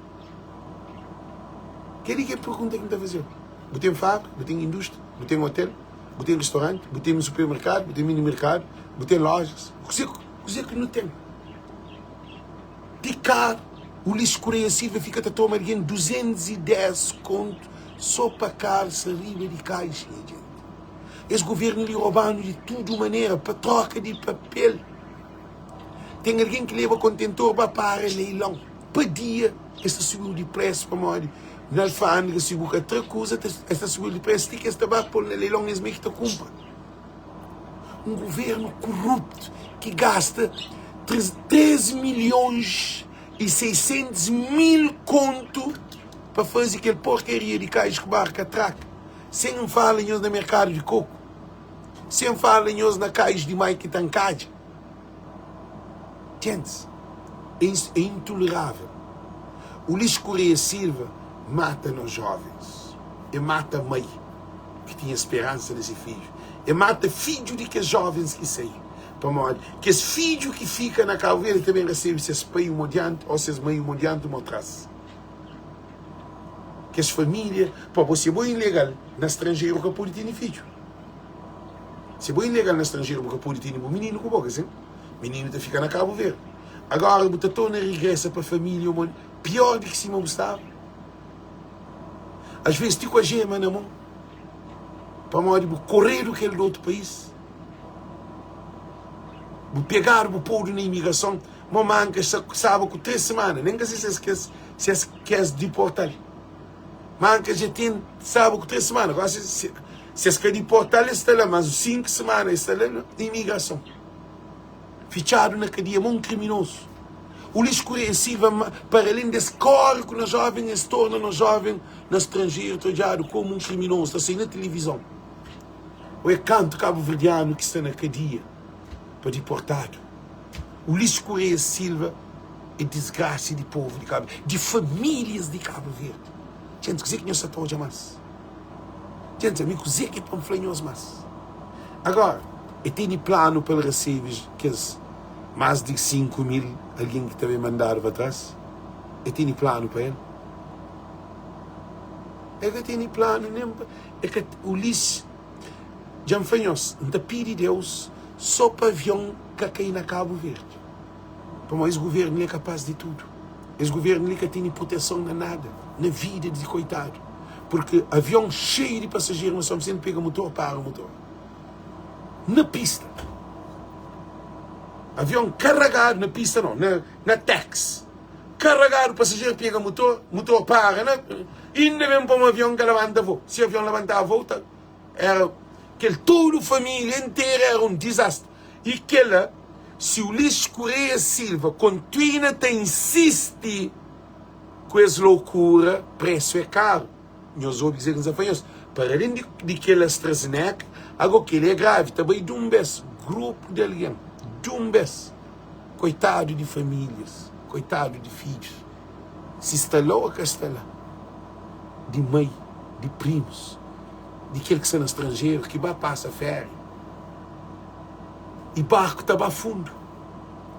Kel-li ki é pergunta ki N ta faze-u. Bu ten fábrika, bu ten indústria, bu ten otel, bu ten ristoranti, bu ten supermerkadu, bu ten mini-merkadu, bu ten lójas. Kuzê kuzê ki nu ten? Di kar, Ulisses Correia Silva fika ta toma algen 210 kontu so pa kalsa riba di kaixa, nha jenti. Es governu li roba-nu di tudu manera pa troka di papel. Ten algen ki leba kontentor ba para leilon pa dia es ta subiu di presu pamodi na alfandega si bu ka tra kuza es ta subiu di presu ti ki es ta ba pol na leilon es me ki ta kunpra. Un governo koruptu ki gasta 3 milhons e 600 mil kontu pa faze kel porkaria di kais ku bar katraka. Sen N fala nhos na merkadu di koku, sen fala nhos na kais di mai ki ta nkadja. Gentis, é intolerável. Ulisses Correia Silva mata nos jovens, e mata mai ki tinha speransa na se fidju. E mata fidju di kes jovens ki sai. Pamodi kes fidju ki fika na Kabu Verdi ta ben resebe ses pai uma dianti o ses mai uma dianti uma tras. Kes família, pa bo se bo ilegal na stranjeru ka pode tene fidju. Se bo ilegal na stranjeru bu ka pode tene bu mininu ku bo, ka sin? Mininu ta fika na Kabu Verdi. Agora bu ta torna regresa pa família uma pior di ki sima bu staba. Às vezes ti ku a gema na mon, pamodi bu koredu kel di otu país, bu pegadu bu podu na imigrason, mo manka staba ku 3 semana, nem ka sei se es kes se es kes diportal. Manka dja ten staba ku 3 semana, gosi se, se es ka diportal es sta la mas 5 semana es sta la na imigrason. Fitxadu na kadia ma un kriminozu. Ulisses Correia Silva ma para além des kóre ku nos jóven es torna nos jóven na stranjeru ta odjadu komu un kriminozu ta sai na tilivizon o é kantu kabuverdianu ki sta na kadia pa diportadu. Ulisses Correia Silva é disgrasa di povu di Kabu di famílias di Kabu Verdi. Djenti kuzê ki nhos sa ta odja más? Djenti ami kuzê ki é pa N fla nhos más? Agora e tene planu pa el resebe kes más di 5 mil algen ki ta ben mandadu pa tras? E tene planu pa el? E ka tene planu nen pa e ka Ulisses dja N fla nhos N ta pidi Deus so pa avion ka kai na Kabu Verdi pamodi es guvernu li é kapaz di tudu es guvernu li ka tene proteson na nada na vida di koitadu purki avion xeiu di pasajeru na São Vicente pega mutor para mutor na pista avion karagadu na pista não na, na taxi karagadu pasajeru pega mutor mutor para na inda ben pa um avion ka labanta voo si avion labantaba voo ta era kel tudu família inteira era um dizastri e kela si Ulisses Correia Silva kontina ta insisti ku es loukura presu é karu nhos obi kuzê ki N sta fla nhos para alén di, di kel AstraZeneca ago kel é gravi ta bai dun bes grupu di algen dun bes koitadu di famílias koitadu di fidjus si sta la o ka sta la di mai di primus di kel ki sta na stranjeru ki ba pasa féria i barku ta ba fundu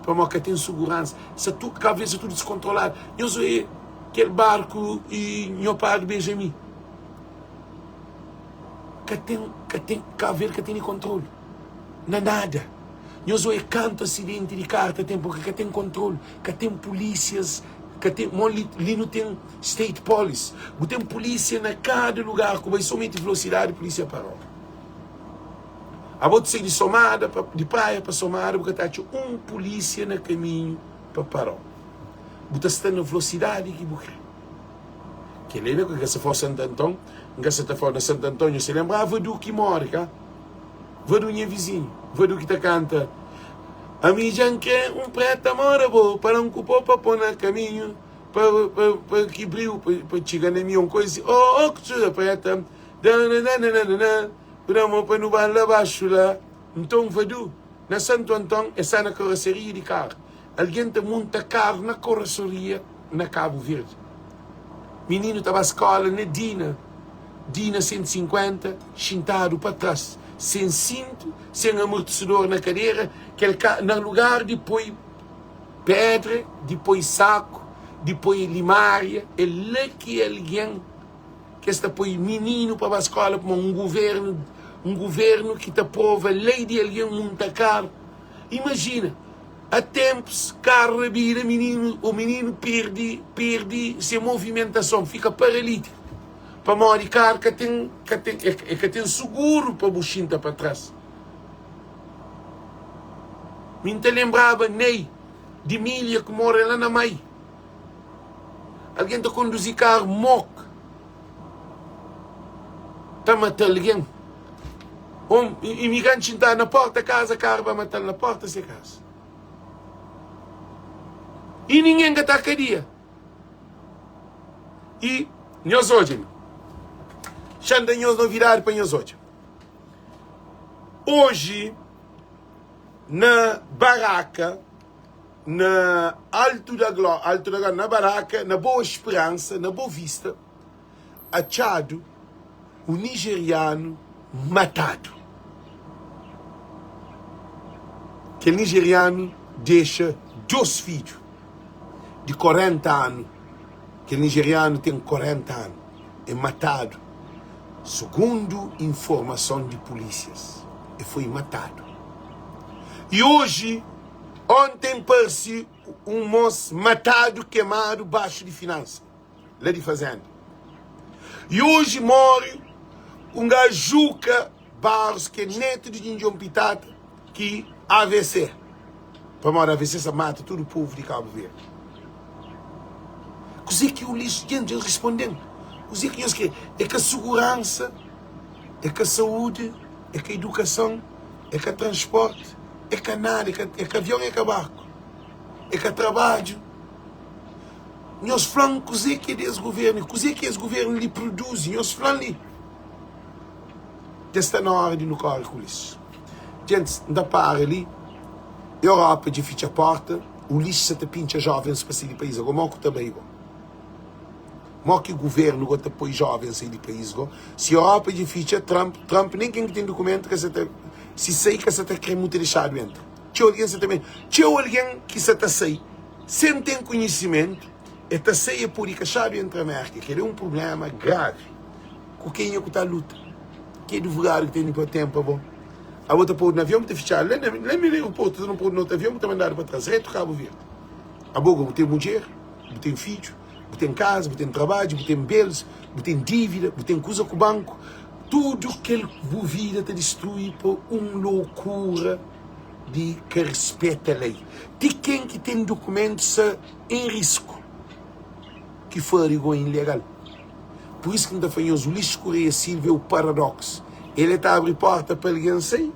pamodi ka ten suguransa sta tudu Kabu Verdi sta tudu diskontroladu nhos oe kel barku i nho padri Benjamin ka ten ka ten Kabu Verdi ka tene kontrolu na nada nhos oe kantu asidenti di karu ta ten porque ka ten kontrolu ka ten pulisias ka ten mo li, li nu ten state police bu ten pulisia na kada lugar ku bai so meti velosidadi pulisia parau abo tu sai di Somada pa, di praia pa Somada bu ka ta atxa un pulisia na kaminhu pa parau bu ta sta na velosidadi ki bu kre kel li ka sa fala Santo Anton N ka sa ta fala na Santo Anton nho se lenbra vadu ki more ka vadu nha vizinhu vadu ki ta kanta ami dja N kre un preta mora bo para N ku po pa po na kaminhu pa, pa, pa ki briu pa, pa txiga na mi un koisa si oh, oh kutura preta dananananana da mo pa nu ba la baxu la nton vadu na Santo Anton e sta na karoseria di karu algen ta munta karu na karoseria na Kabu Verdi mininu ta ba skola na Dina Dina 150 xintadu pa tras sen sintu sen amortesedor na kadera kel ka na lugar di poi pedra di poi saku di poi limaria é la ki algen ki es ta poi mininu pa ba skola pamodi un guvernu un guvernu ki ta prova lei di algen munta karu imajina a tempus karu rabida mininu o mininu perdi perdi se movimentason fika paralítiku pamodi karu ka ten ka ten e ka ten suguru pa bu xinta pa tras mi N ta lenbraba Ney di Milia ki more la na Mai algen ta konduzi karu mok ta mata algen un imigranti xintadu na porta kaza karu ba matal na porta se kaza i ningen ka ta kadia i nhos odja mi xa-m da nhos novidadi pa nhos odja oji na baraka na Alto da Glória, Alto da Glória, na Baraka, na Boa Esperança, na Boa Vista, atxadu un nigerianu matadu. Kel nijerianu dexa 2 fidju di 40 anu. Kel nijerianu ten 40 anu. E matadu, sugundu informason di pulísias, e foi matadu. I oji, onten parse un mos matadu kemadu baxu di finansa, la di fazenda. I oji more un gaju Juka Barros ki é netu di Djindjon Pitata ki avc, pamodi avc sa mata tudu povu di Kabu Verdi. Kuzê ki Ulisses, djent, el responde-m, kuzê ki nhos kre? É ka suguransa, é ka saúdi, é ka idukason, é ka transporti, é ka nada, é ka, é ka avion, é ka barku, é ka trabadju. Nhos fla-m kuzê ki é des guvernu, kuzê ki es guvernu li produzi, nhos fla-m li. Dja sta na óra di nu kóre ku lixu. Gentis, N ta para li. Europa dja fitxa pórta, u lixu sa ta pintxa jóvens pa sai di país. Agó, mó ku ta bai gó? Mó ki guvernu gó ta poi jóvens sai di país gó? Si Europa dja fitxa, Trump, Trump nen ken ki ten dukumentu ka sa ta, si sai ka sa ta kre mutu dexadu entra. Txeu algen sa ta ben, txeu algen ki sa ta sai sen ten konhisimentu, e ta sai e pode ka xadu entra Merka. Kel-li é un prubléma gravi. Ku kenha ku ta luta? Ki advogadu ki tene pa ten pa bo? Abo ta podu na avion bu ta fitxadu la na la na aeroportu ta podu na otu avion bu ta mandadu pa tras retu Kabu Verdi. Abo go bu ten mudjer, bu ten fidju, bu ten kaza, bu ten trabadju, bu ten bills, bu ten dívida, bu ten kuza ku banku. Tudu kel bu vida ta distrui pa un lokura di ka rispeta lei. Ti ken ki ten dukumentu sta en risku ki fari go ilegal. Pur isu ki N ta fla nhos, Ulisses Correia Silva é o paradoxo. El é ta abri porta pa algen sai,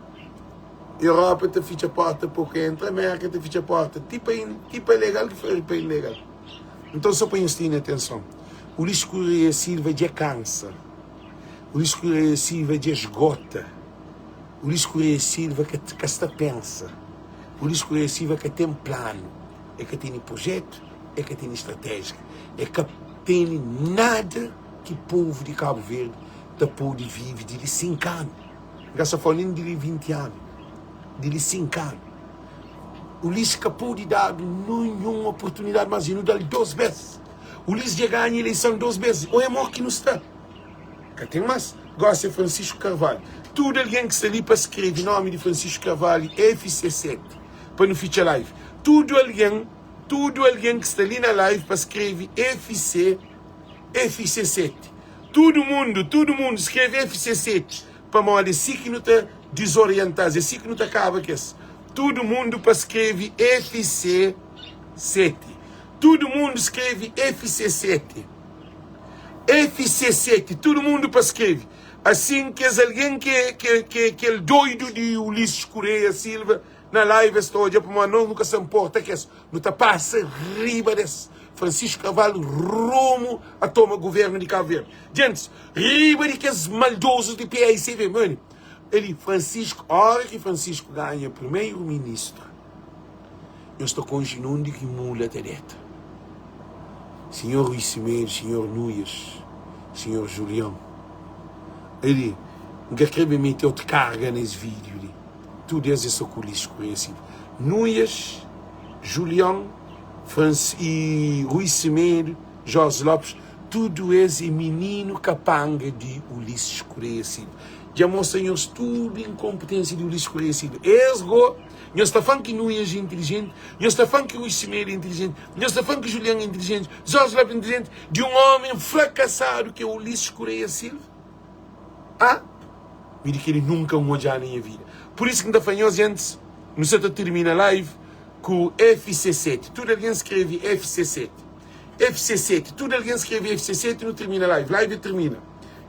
Europa ta fitxa porta pa ka entra, Amérika ta fitxa porta ti pa ti pa legal ki fari pa ilegal. Nton só pa nhos tene atenson, Ulisses Correia Silva dja kansa, Ulisses Correia Silva dja esgota, Ulisses Correia Silva ka ka sta pensa, Ulisses Correia Silva ka ten planu, el ka tene projetu, el ka tene stratéjia, el ka tene nada ki povu di Kabu Verdi ta pode vive di li 5 anu. N ka sta fala nen di li 20 anu, di li 5 anu. Ulisses ka pode dadu ninhun oportunidadi mas, i nu da-l 2 bes. Ulisses dja ganha ileison 2 bes, o é mo ki nu sta? Ka ten mas. Gosi é Francisco Carvalho. Tudu algen ki sta li pa skrebe nomi di Francisco Carvalho FC7 pa nu fitxa live. Tudu algen. Tudu algen ki sta li na live pa skreve FC FC7 Tudu mundu, tudu mundu skreve FC7 Pamodi é si ki nu ta dizorienta-s, é si ki nu ta kaba ku es Tudu mundu pa skreve FC7 Tudu mundu skreve FC7 FC7 Tudu mundu pa skreve Asin kes algen ki é kel doidu di Ulisses Correia Silva Na live es ta odja pamodi nos nu ka sa nporta kes nu ta pasa riba des Francisco Carvalho rumo a toma governo di Cabo Verde djentis riba di kes maldosos di PAICV mano eli Francisco ora ki Francisco ganha primeiro ministro nhos ta konxe nundi ki mula ta deta senhor Rui Semedo senhor Nuias senhor Julião eli nka kre ben mete otu karga nes video li. Tudu es é so ku lixu konhesidu. Nuias, Julion, Franci i Rui Semedo, Jorge Lopes, tudu es é mininu kapanga di Ulisses Correia Silva. Dja mostra nhos tudu inkonpetênsia di Ulisses Correia Silva. Es go, nhos ta fla-m ki Nuias é intilijenti, nhos ta fla-m ki Rui Semedo é intilijenti, nhos ta fla-m ki Julion é intilijenti, Jorge Lopes é intilijenti, di un ómi frakasadu ki é Ulisses Correia Silva? Ah! Mi di keli nunka N odja na nha vida. Pur isu ki N ta fla nhos gentis, nu sa ta tirmina live ku FC7. Tudu algen skrebe FC7. FC7. Tudu algen skrebe FC7 nu tirmina live. Live tirmina.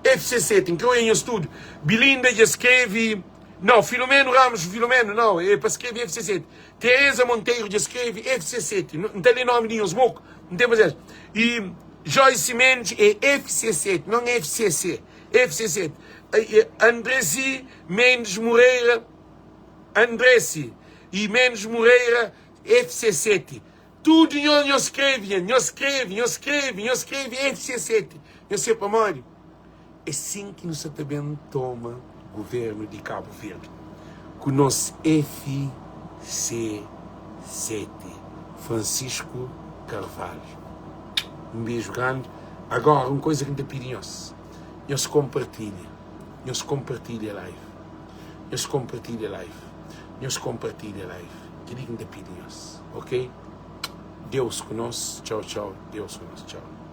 FC7. N kre oia nhos tudu. Bilinda dja skrebe. Nau, Filomeno Ramos, Filomeno, nau, é pa skrebe FC7. Tereza Monteiro dja skrebe FC7. N ta lê nomi di nhos moku. N ten pasensa. I Joyce Mendes é FC7, non FCC. FC7. Andresi Mendes Moreira, Andresi e Mendes Moreira, FC7. Tudo nhos, nhos skrebe, nhos skrebe, nhos skrebe, nhos skrebe FC7. Nhos sabe pamodi? É sin ki nu sa ta ben toma governo di Cabo Verde ku nos FC7. C 7 Francisco Carvalho Um beijo grande Agora um coisa ki N ta pidi nhos Nhos compartilha Nhos compartilha live Nhos compartilha live Nhos compartilha live Kel-li ki N ta pidi nhos ok Deus ku nos Tchau tchau Deus ku nos tchau.